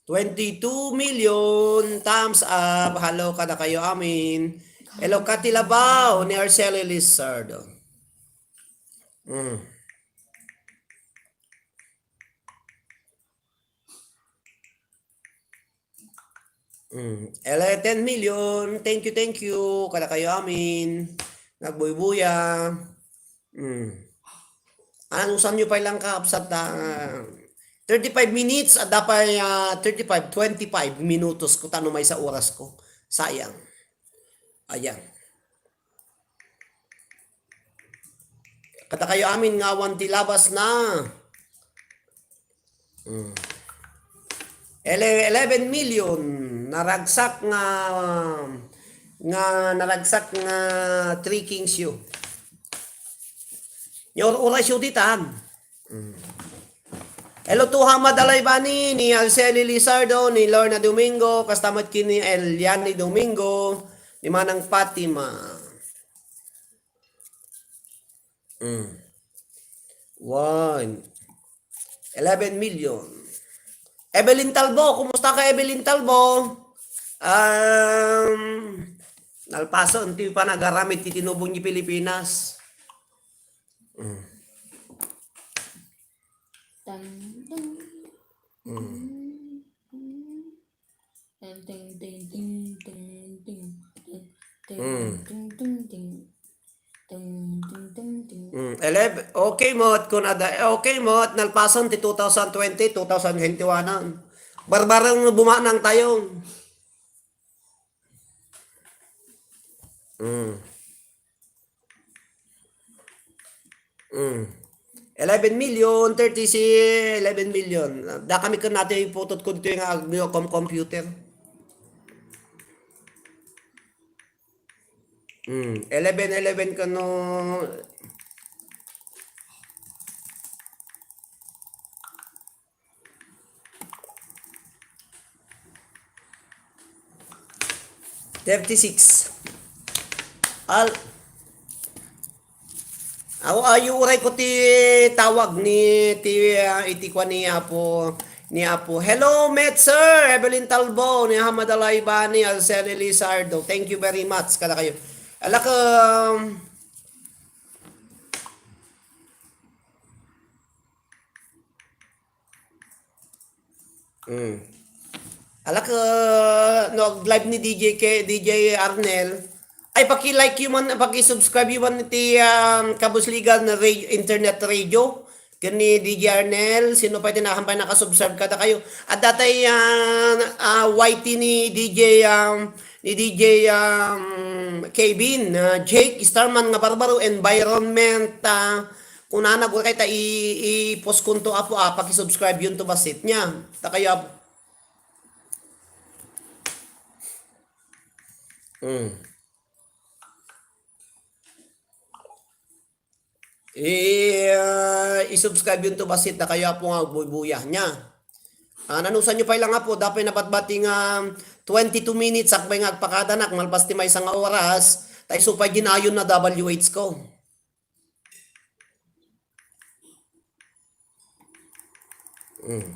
Twenty-two million thumbs up. Hello, kada kayo amin. Hello, Cathy Labao, ni Arcelo Lizardo. Mm. Mm. Ele, ten million. Thank you, thank you. Kada kayo amin. Nagbuybuya. Mm. Anusanyo pay lang kakabsat ta, ah, thirty-five minutes, adda pay, ah, thirty-five, twenty-five minutos ko, ta no maysa oras ko. Sayang. Ayan. Kada kayo amin nga awan ti labas na. Mm. Ele-, eleven million naragsak nga, nga naragsak nga three kings yo. Your oras yo ditan. Mm. Hello to Hamad Alaybani, ni Arceli Lizardo, ni Lorna Domingo, kasta met ken ni Eliani Domingo, ni Manang Fatima. Mm. One. Eleven million. Evelyn Talbo, kumusta ka, Evelyn Talbo? Um, nalpasen ti panagaramid ti tinubong ni Pilipinas. Mm. Tan, tan, Mm. tan, tan, tan, tan, tan, tan, tan, tan, Mm. tan, tan, tan. Ting, ting, ting, ting. Mm, eleven, okay met, kunada, okay met, nalpasen ti two thousand twenty, two thousand twenty-one. Barbareng bumanang tayo. Mm. Mm. Eleven million, thirty si eleven million. Da kami ken natin iputotko dito yung ag-, com-, computer. Mm, eleven eleven kano. Thirty-six. Al-, Aw, ayo, uray ko ti tawag ni, ti, ah, iti kua ni Apo, ni Apo. Hello, met sir, Evelyn Talbo, ni Hamad Alaybani, Arceli Lizardo. Thank you very much, kada kayo. Ala ka, um, Mm. Ala ka, no, ag-live ni D J ke-, D J Arnel. Ay, paki-like yo man, paki-subscribe yo man iti, um, Kabusligan na ra-, internet radio. Ken ni D J Arnel, sino pay ti nakan pay nakasubscribe kada kayo. Adda tay, ah, ah, Y T ni D J, um, ni D J, um, Kevin, ah, Jake Starman nga Barbaro, Environment, ah, Kunana, gura kay ta i-, i-post kunto, Apo, ah, paki-subscribe yun to bassit niya. Ta kayo, Apo. Mm. I-, ah, i-subscribe yun to bassit na kayo, Apo, nga agbuybuya niya. Ah, nanusan nyo pay lang, Apo, dapay nabatbati nga twenty-two minutes, sakbay nga agpakadanak, malpas ti maysa nga oras, ta isu pay ginayon na W H ko. Mm.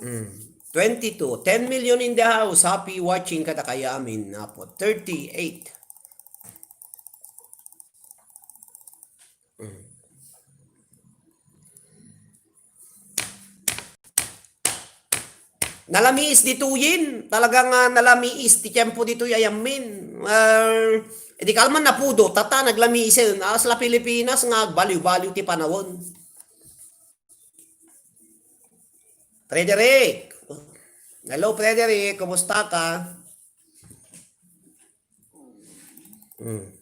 Mm. Twenty-two. Ten million in the house. Happy watching kada kayamin, Apo. Thirty-eight. Mm. Nalamiis ditoyen. Talaga nga nalamiis ti tiempo ditoy ay amin. Ah, di kalman napudo, tata naglamiisen. As la Pilipinas nga agbaliw-baliw ti panawen. Frederick. Hello, Frederick. Kumusta ka? Hmm.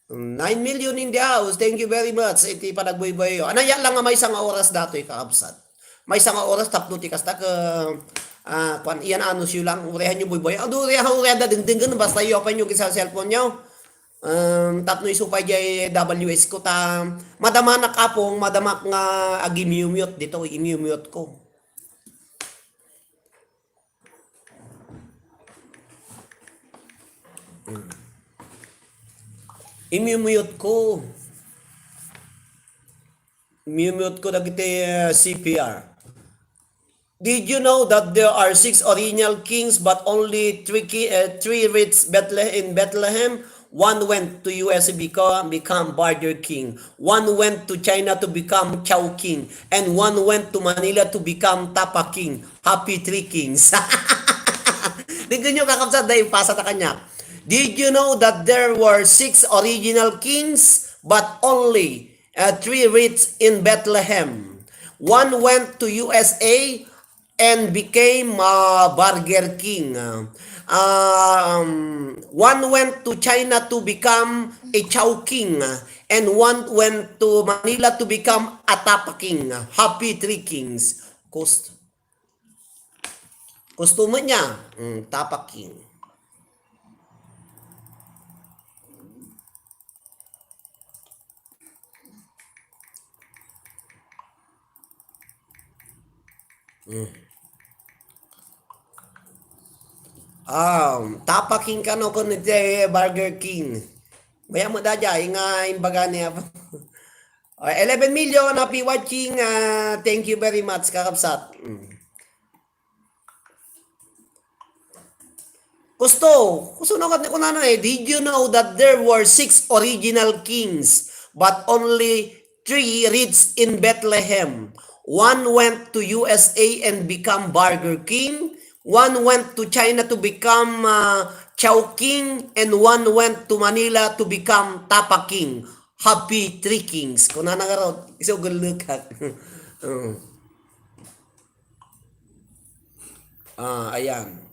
Nine million in the house. Thank you very much iti panagbuybuyayo. Ania lang nga maysa nga oras datoy, kakabsat. Maysa nga oras tapno ti kasta ka, ah, kuan, iyan anuncio lang. Urehan yo buybuya. Adu, urehan, urehan da dengdenggen. Basta yo, apan yo kisa cellphone yo. Um, tapno isu pay jay W H ko ta madamanak, Apong, madamak nga agimyumyot dito, imyumyot ko. Imimute ko. Imimute ko dagiti, uh, C P R. Did you know that there are six original kings but only three ki-, uh, three reached Bethlehem, in Bethlehem? One went to U S A become, become Burger King. One went to China to become Chowking. And one went to Manila to become Tapa King. Happy Three Kings. Did you know, kakabsat, dahil pasa ta kanya. Did you know that there were six original kings, but only, uh, three reached in Bethlehem? One went to U S A, and became, uh, Burger King. Um, one went to China to become a Chowking, and one went to Manila to become a Tapa King. Happy Three Kings. Kust-, customer niya, mm, Tapa King. Mm. Ah, Tapa King kano kun iti Burger King. Maya mo da jay nga imbaga niya. Ah, eleven million, happy watching. Ah, thank you very much, kakabsat. Mm. Gusto, gusto na kat kunana eh, did you know that there were six original kings, but only three reached in Bethlehem? One went to U S A and become Burger King, one went to China to become, uh, Chowking, and one went to Manila to become Tapa King. Happy Three Kings. Kunana nga raw, iso gulukak. Oo. Ah, ayan.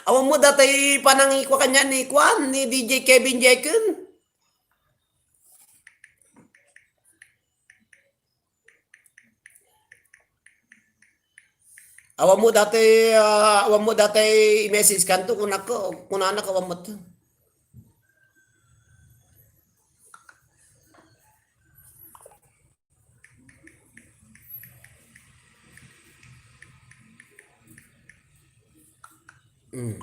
Awan mo datay panangikwa kanya ni kwan, ni D J Kevin Jekken? Awan mo dati, ah, awan mo dati i-message kanto, kunak-, kunanak, awan mo to. Mm.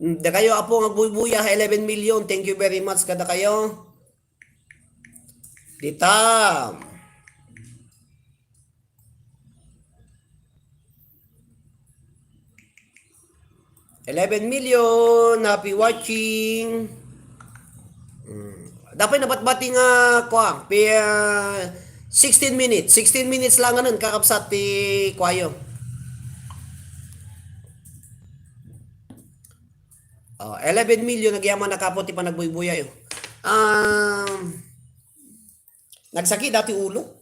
Mm, dakayo, Apo, nga agbuybuya, eleven million. Thank you very much kadakayo. Dita. Eleven million, happy watching. Mm. Dapat nabatbati nga, kuwan, pi-, ah, sixteen minutes. Sixteen minutes lang, ano, kakabsat ti kuwayo. Oh, eleven million, nagyaman na kapo ti panagbuybuyayo. Um, nagsaki dati ulo.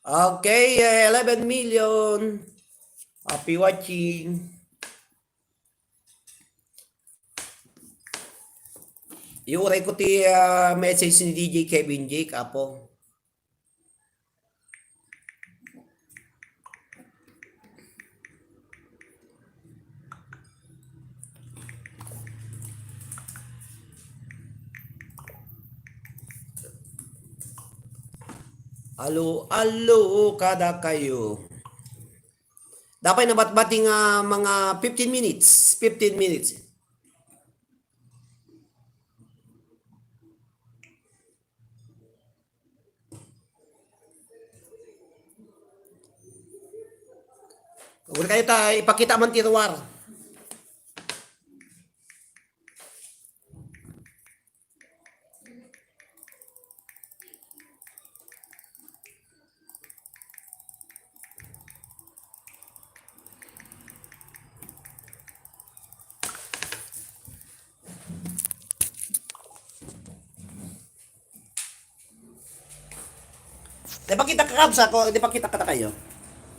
Okay, eh, eleven million. Happy watching. Iuray ko ti, ah, message ni D J Kevin Jake, Apo. Alo, alo, kadakayo. Dapat nabatbati nga mga fifteen minutes. Fifteen minutes. Huwag kayo ta, ipakita man ti ruar. Di ba kita kakabsa ko, di ba kita kadakayo?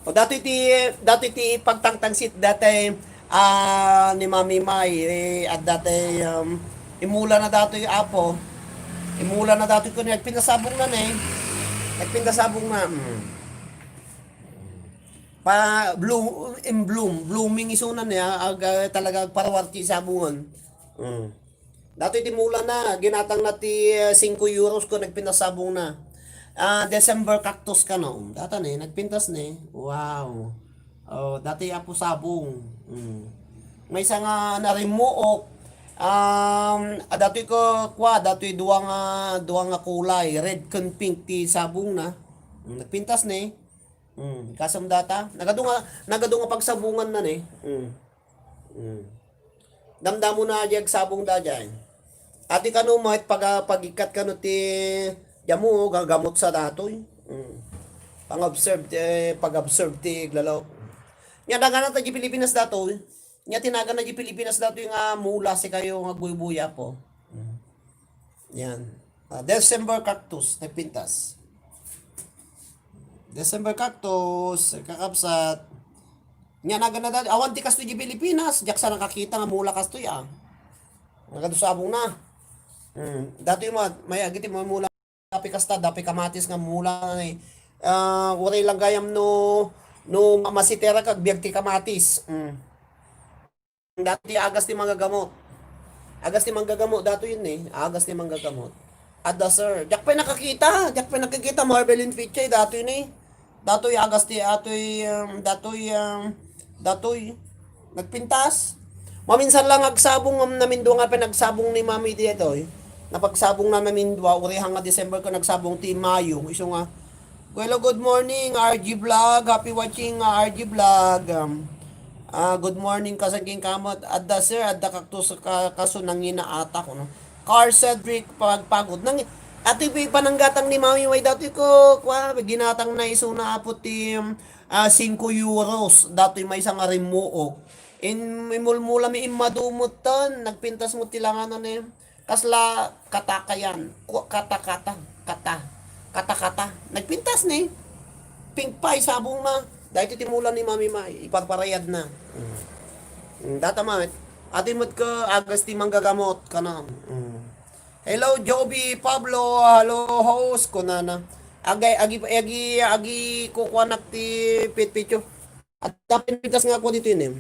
O datoy ti, datoy ti pagtangtangsit, dati, ah, ni Mami Mai, eh, at dati, um, imula na datoy apo. Imula na datoy ko niya, pinasabong na na eh. Nagpintas sabong na, mm. Pa, bloom, in bloom, blooming isuna niya, ag-, ah, talaga agparuwar ti sabungan. Mm. Datoy ti mula na, ginatang na ti, ah, singko euros ko, nagpintas sabong na. Ah, December cactus kano. Data ni, nagpintas ni. Wow. Oh, datoy apo sabong. Mm. Maysa nga narimmuok. Um, ah, datoy ko, kwa, datoy dua nga, dua nga kulay, red ken pink ti sabong na. Mm, nagpintas ni. Mm, kasam data. Nagadu nga, nagadu nga pagsabungan na ni. Mm. Mm. Damdamo na di agsabong daydiay. Ati kano, met paga-, pagikkat kano ti, diamo, gagamot sa datoy. Mm. Pang-observe, eh, pag-observe ti iglalaw. Nya, dagana ta di Pilipinas datoy. Nya, tinagana di Pilipinas datoy nga mula sikayo nga buybuya po. Mm. Yan. Ah, December cactus, nagpintas. December cactus, kakabsat. Nya, nagana dati, awan ti kastoy di Pilipinas, diak sa nakakita nga mula kastoy, ah. Nagadu sabong na. Hmm, datoy ma-, may agiti mga mula, dapi kasta, dapi kamatis nga mula, eh. Ah, uray lang gayam no, no ma-, masitera kag biag ti kamatis. Hmm. Dati agas ti manggagamot. Agas ti manggagamot, datoy ni, eh. Agas ti manggagamot. Adda, sir. Diak pay nakakita. Diak pay nakakita, Marbelin Pichay, datoy ni. Datoy agas ti, atoy, um, datoy, um, datoy. Nagpintas. Maminsan lang agsabong, um, namindua nga pinagsabong ni Mami ditoy. Napagsabong na namindua, uray nga December ko nagsabong ti Mayo. Isu nga, hello, good morning, R G Vlog. Happy watching, uh, R G Vlog. Um, ah, good morning, kasangking kamot. Adda, sir, adda cactus ka, kaso nangina ata ko, no? Car Cedric Pagpagod. Nang, ati pi-, pananggatang ni Mami, way dati ko, kwa, ginatang na isuna apo ti, um, ah, singko euros. Dati maysa nga rimmuok. In, imulmula mi immadumot ton, nagpintas mo ti langanan, eh. Kasla kata kayan. Ku-, kata, kata, kata. Kata, kata. Nagpintas ni. Pink pie, sabong na. Dahil ti mula ni Mami May, iparparayad na. Mm. Mm, data met. Ati met ka, agas ti manggagamot ka na. Mm. Hello, Joby Pablo. Hello, host. Kunana. Agi, agi, agi, agi, kukuanak ti pitpityo. Adda pintas nga ako dito yun eh.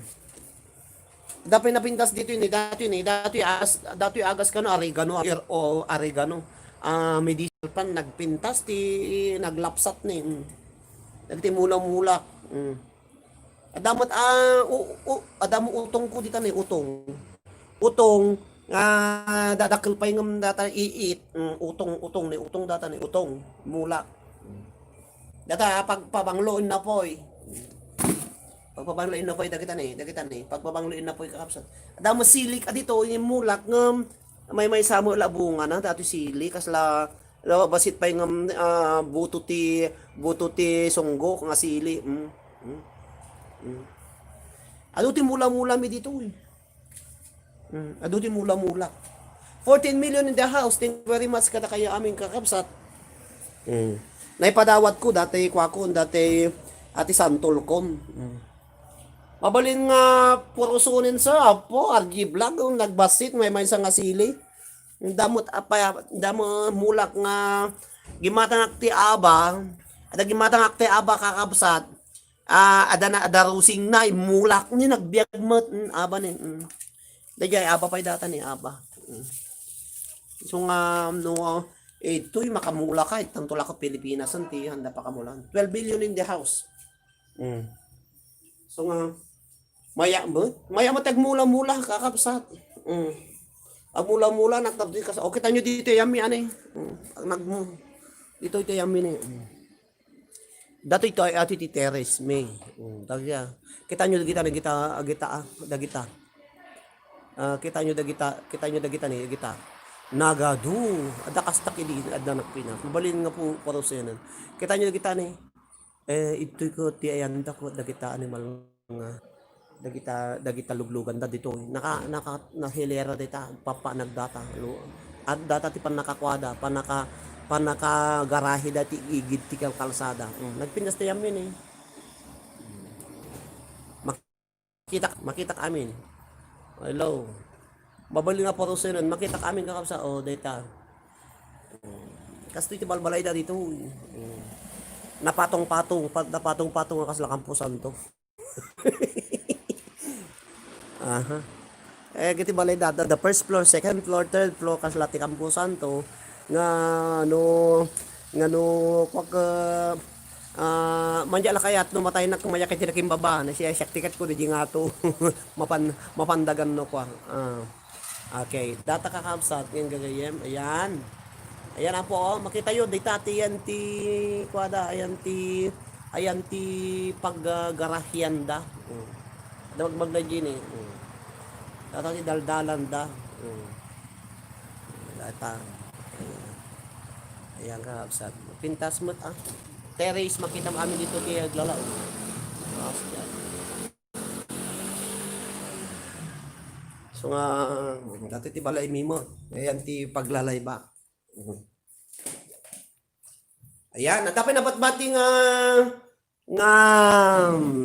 Adda pinapintas dito yun eh. Dati yun eh. Dati as, dati agas kano, oregano, or, o oregano. Ah, medicinal plant, nagpintas ti, naglapsat ni. Mm. Nagtimula-mula. Mm. Adda met, ah, u-, u-, adda mo utong ko dita ni utong. Utong, ah, dadakkel pay ngem data iit. Mm, utong, utong ni utong data ni utong. Mula. Data pagpabanglo innapoy. Pagpabanglo innapoy dagita ni, dagita ni. Pagpabanglo innapoy kakabsat. Adda mo silik a dito, yung mulak ngem may, may samo la bunga na, dati sili, kasla, la, basit pay ngem, ah, buto ti, buto ti sunggo nga sili. Mm. Mm. Mm. Adu ti mula-mula mi dito, eh. Mm. Adu ti mula-mula. Fourteen million in the house. Thank you very much kadakayo amin kakabsat. Mm. Naipadawat ko, dati kuakon, dati ati santol kon. Mm. Mabalin nga purusunin, sir, apo, R G Vlog, yung nagbasit, may maysa nga sili. Damot apa, damo mulak nga gimatangak ti aba, ada gimatangak ti aba kakabsat, ah, ada na, ada rusing na, imulak ni nagbiag met, mm, aba ni, mm. Dayjay, aba pay data ni, aba. Mm. So nga, no, eh, ito'y makamula ka, itang tula ka Pilipinas, ang ti, handa pa kamulan. Twelve billion in the house. Mm. So nga, maya mo, maya mo tagmula-mula, kakabsat. Mm. Agmula-mula, nagtabdi ka sa, o, kita nyo dito, yami, ane. Mm. Ang nagmu-, dito, ito, yami, ni. Mm. Dati ito ay ati ti Teres, may. Mm. Dagya. Kita nyo, dagita, dagita, ah, dagita. Ah, kita nyo, dagita, kita nyo, dagita, ni, dagita. Nagadu, adda kastak idi, adda nakpina. Mabalin nga po, parusenan. Kita nyo, dagita, ni. Eh, itoy ko ti ayan da ko dagita animal nga dagita, dagita luglugan da ditoy. Naka, naka, nahilera dita, papa nagdata. Lu-, at data ti panakakuada, panaka, panakagarahe da ti igid ti kalkalsada. Mm, nagpintas ti amin eh. Makita, makita amin. Hello. Mabalin nga parusenan, makita amin kakabsa, o, data. Kastoy ti balbalayda ditoy. Mm. Napatong-patong, pa-, napatong-patong nga kasla kamposanto. Aha. Eh, iti balayda, the, the first floor, second floor, third floor, kasla ti kamposanto, nga no, nga no, kuak, ah, ah, mangya la kayat, no mataynak, mayat iti nakimbaba, na siya, siak tiket ko, di ngato, mapan-, mapandagan no, kuak. Ah. Okay, data kakabsat, ngayon gagayem, ayan. Ayan, apo, oh, makita yo, dita, ti, yan, ti, kuada, ayan, ti, ayan, ti, pag, ah, garahianda. Mm. Dagmag na gini. Mm. Data ti daldalan da. Mm. Data. Ayan. Ayan ka, absat. Pintas met, ah. Terrace, makita mo amin dito ti aglalaw. Ah, yan. So nga, dati ti balay mi mo. Ayan ti paglalay ba. Mm. Ayan, at dapat nabatbati nga, nga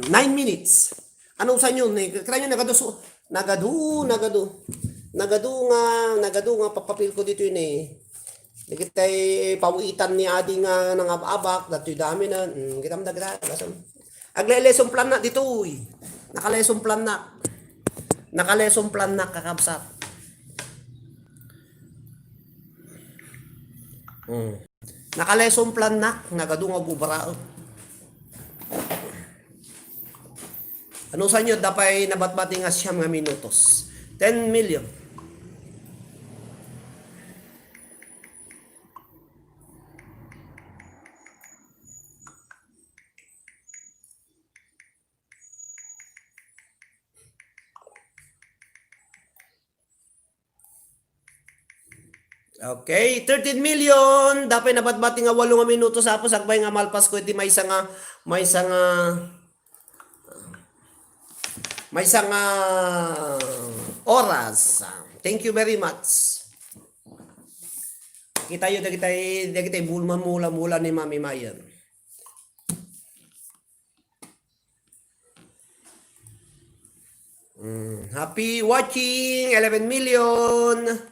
nine minutes. Ano sa inyo? Ni-, kaya nyo nagadu, su-, nagadu, nagadu. Nagadu nga, nagadu nga papapil ko dito yun eh. Dagitay pawitan ni Adi nga nangababak, datoy dami na. Mm, kita mo dagita, basam. Agle-lesson plan na ditoy. Naka-lesson plan na. Naka-lesson plan na, kakabsat. Mm. Naka-lesson plan na, nagadu nga gubaraek. Ano sa inyo, dapay nabatbati nga siyam nga minutos? Ten million. Okay, thirteen million. Dapay nabatbati nga walo nga minutos, apo, sakbay nga malpas ko iti maysa nga, maysa nga, maysa nga oras. Thank you very much. Kita yo dagitay, dagitay bulmamula-mula ni Mami Mayan. Mm, happy watching, eleven million.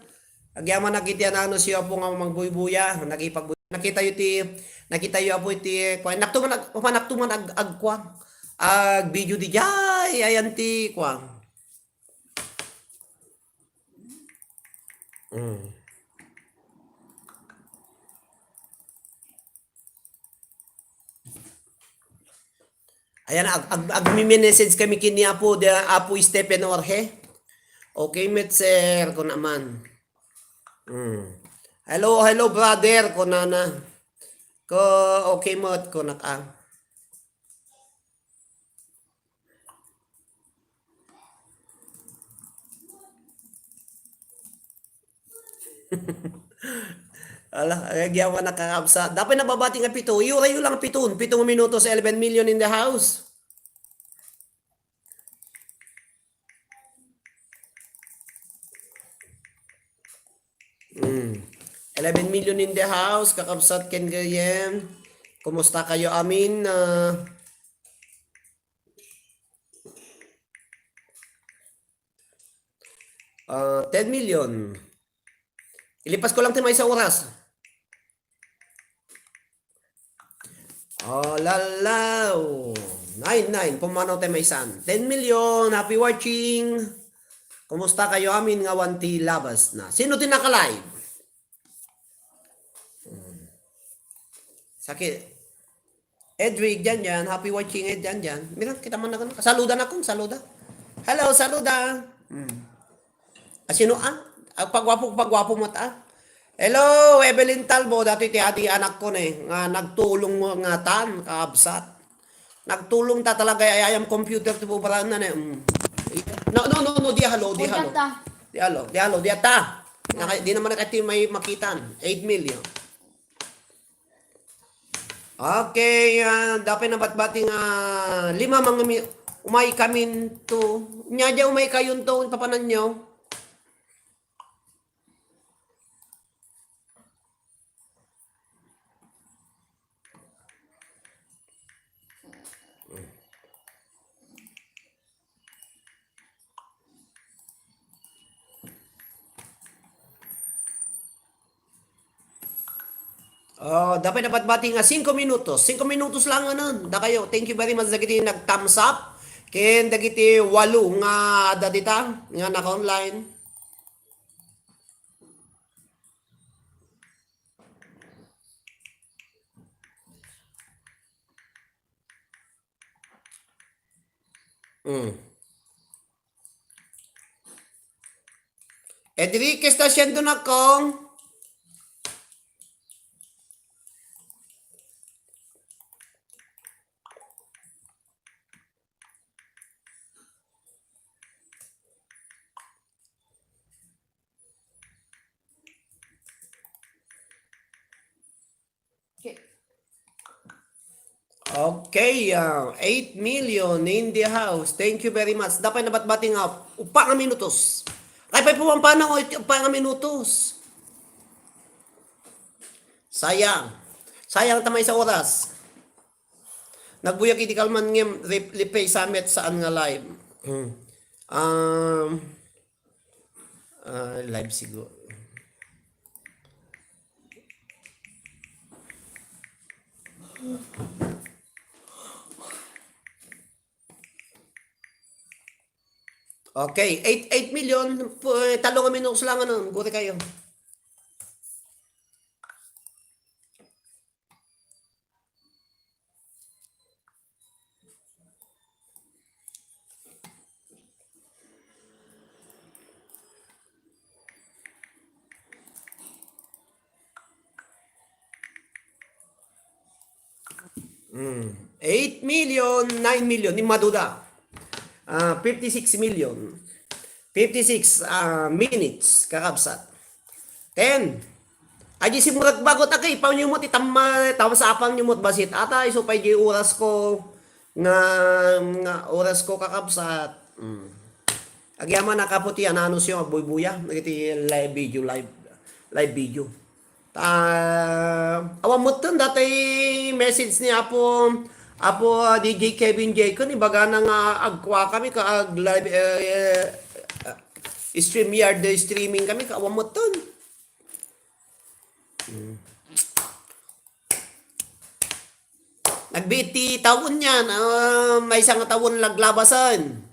Agyamanak iti ananus yo, apo, nga magbuybuya. Nakipagbuy-, nakita yo ti, nakita yo, apo, iti, kuan, naktuman ag-, kuan, naktuman ag-, agkuan. Ag-video di jay, ayan ti, kuan. Mm. Ayan, ag-, ag-, agmi-message kami kini Apo, di, Apo Stephen Orhe. Okay met, sir, ko naman. Mm. Hello, hello, brother, ko nana. Ko, okay met, ko naka. Ala, agyaman na, kakabsat. Dapay nababati nga pito. Iuray yo lang piton. Pito nga minutos, eleven million in the house. Mm. Eleven million in the house, kakabsat ken gayem. Kumusta kayo amin? Ah, ah, ten million. Ilipas ko lang ti maysa oras. Oh, lalaw. Nine, nine. Pumanaw tayo may isan. Ten million. Happy watching. Kumusta kayo amin nga awan ti labas na? Sino ti naka-live? Hmm. Sakit. Edric, dyan, dyan. Happy watching, Ed, dyan, dyan. Mira, kita man na ganun. Saluda na kung, saluda. Hello, saluda. Hmm. Ah, sino, ah? Ah, pagwapo, pagwapo mo, ah. Hello, Evelyn Talbo, dati ti adi anak ko ne, nga nagtulong mo nga tan, kaabsat. Nagtulong ta talaga, ay, ayam computer ti bubaraan na ne. Mm. No, no, no, no, di halo, di halo. Di halo, di halo, di ata. Naka-, di naman nakati may makitan. Eight million. Okay, ah, dapay nabatbati nga lima mga mi-, umay kamin to. Nya, dya umay kayon to, papanan nyo? Oh, dapat dapat bati nga singko minutos. Singko minutos lang, ano, dakayo. Thank you very much dagiti nag-thumbs up. Ken dagiti walo nga adda dita nga naka-online. Mm. Enriquez ta siendo na kong. Okay. Okay, ah, eight million in the house. Thank you very much. Dapat nabatbati nga upa nga minutos. Kay pay pumampanaw, upa nga minutos. Sayang. Sayang ta maysa oras. Nagbuyag idi kalman ngem rep-, replay sa met saan nga live. Hmm. Um, ah, live siguro. Okay, eight, eight million, pu-, eh, tallo nga minutos lang, ano, guri kayo. Mm. Eight million, nine million, ni maduda. Ah, fifty-six million. Fifty-six, ah, minutes, kakabsat. Ten. Adi si Murat Bagot, agay, ipaw niyo mo ti tamma, tapos apang niyo mo basit. Ata, iso pay di oras ko, nga, nga oras ko, kakabsat. Mm. Agyaman a kaputi, ananus yung agbuybuya. Nagiti live video, live, live video. Ta, awan metten dati message ni Apo, Apo, ah, D J Kevin J. Kun ibagana nga agkua kami ka ag live, eh, eh, StreamYard, eh, streaming kami ka awan metten. Hmm. Nagbiit ti tawen yan, ah, maysa nga tawen laglabasan.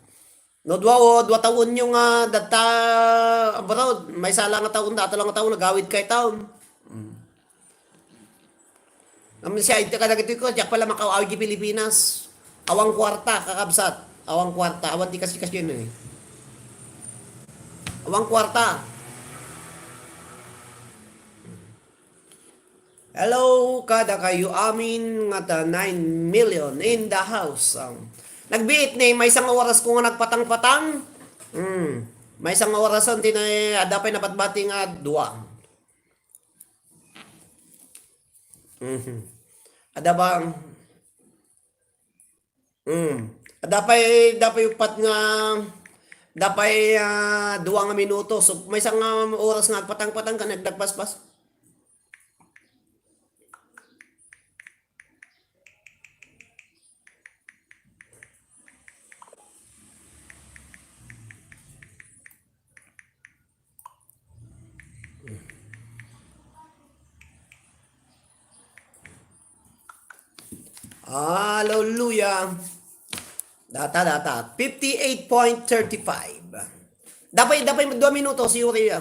No dua o dua tawenyo nga datta abroad, maysa la nga tawen, data la nga tawen, nagawid kay taon. Mm. Amin siya, iti kadagitoy ko, diak pala makaw-awid di Pilipinas. Awang kwarta, kakabsat. Awang kwarta, awan ti kasi-kasi yun eh. Awang kwarta. Hello, kadakayo amin nga ta nine million in the house. Um, nagbiit ni, maysa nga oras ko nga nagpatang-patang. Hmm. Maysa nga orasan, ti na, adda pay nabatbati nga dua. Mhm. Adda bang Mm. Dapay, dapay upat nga, dapay, ah, dua nga minuto. So, maysa nga oras nga agpatang-patang ka, nagdagpaspas. Hallelujah. Data, data. Fifty-eight point thirty-five. Dapay, dapay dua minuto, si Uriah.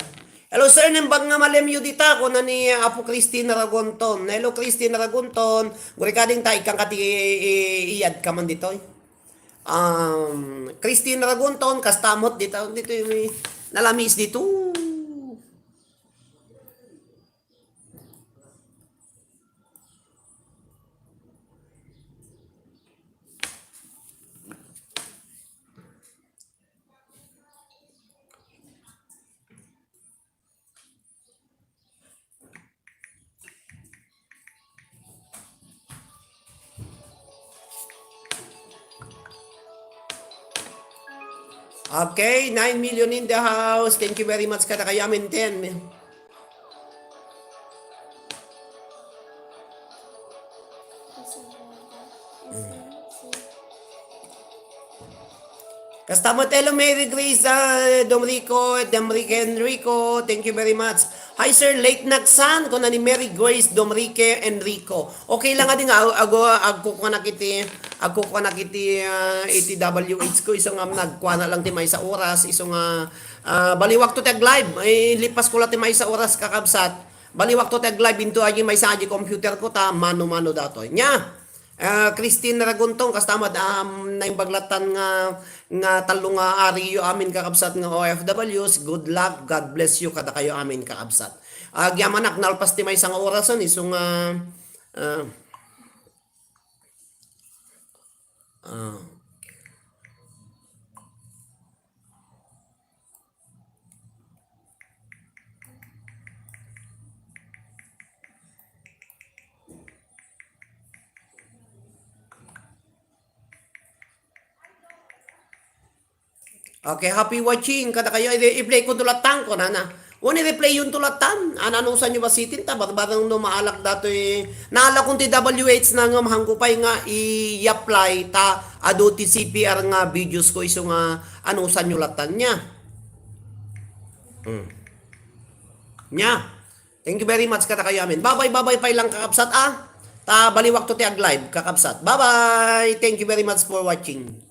Hello, sir. Nembag nga malemyo dita, kuna ni Apo Christine Ragonton. Hello, Christine Ragonton. Guri ka din ta, ikang kati i-, i-, iyad ka man ditoy. Um, Christine Ragonton, kastamot dito, dito yung may nalamis dito. Okay, nine million in the house. Thank you very much, kadakayo amin ten. Kasta met, hello, Mary Grace, ah, Domrico, Domrique Enrico, thank you very much. Hi, Sir Late Nagsan, kuna ni Mary Grace Domrique Enrico. Okay lang nga di nga, ag-, agkukuanak iti, agkukuanak iti, ah, iti W H ko, isu nga nagkuana lang ti maysa oras, isu nga, ah, baliwakto ti ag-live, eh, lipas ko la ti maysa oras, kakabsat. Baliwakto ti ag-live into aji maysa aji computer ko, ta mano-mano datoy. Nya, Ah, Christine Raguntong, kasta met, um, naimbag lattan nga, nga tallo nga ariyo amin kakabsat nga O F Ws. Good luck, God bless you kadakayo amin kakabsat. Agyamanak, nalpas ti maysa nga orasen, isu nga, ah, ah, Okay, happy watching kadakayo. I-, i-play ko to lattan, kunana. Wen, i-replay yun to lattan. An-, anusanyo bassit ta, barbareng no maalak datoy. Naalakon ti W H na nga mahangko pay nga i-apply ta adu ti C P R nga videos ko isu nga anusanyo lattan nya. Hmm. Nya. Thank you very much kadakayo amin. Babay, babay pay lang kakabsat, ah. Ta baliwakto ti ag-live, kakabsat. Bye-bye. Thank you very much for watching.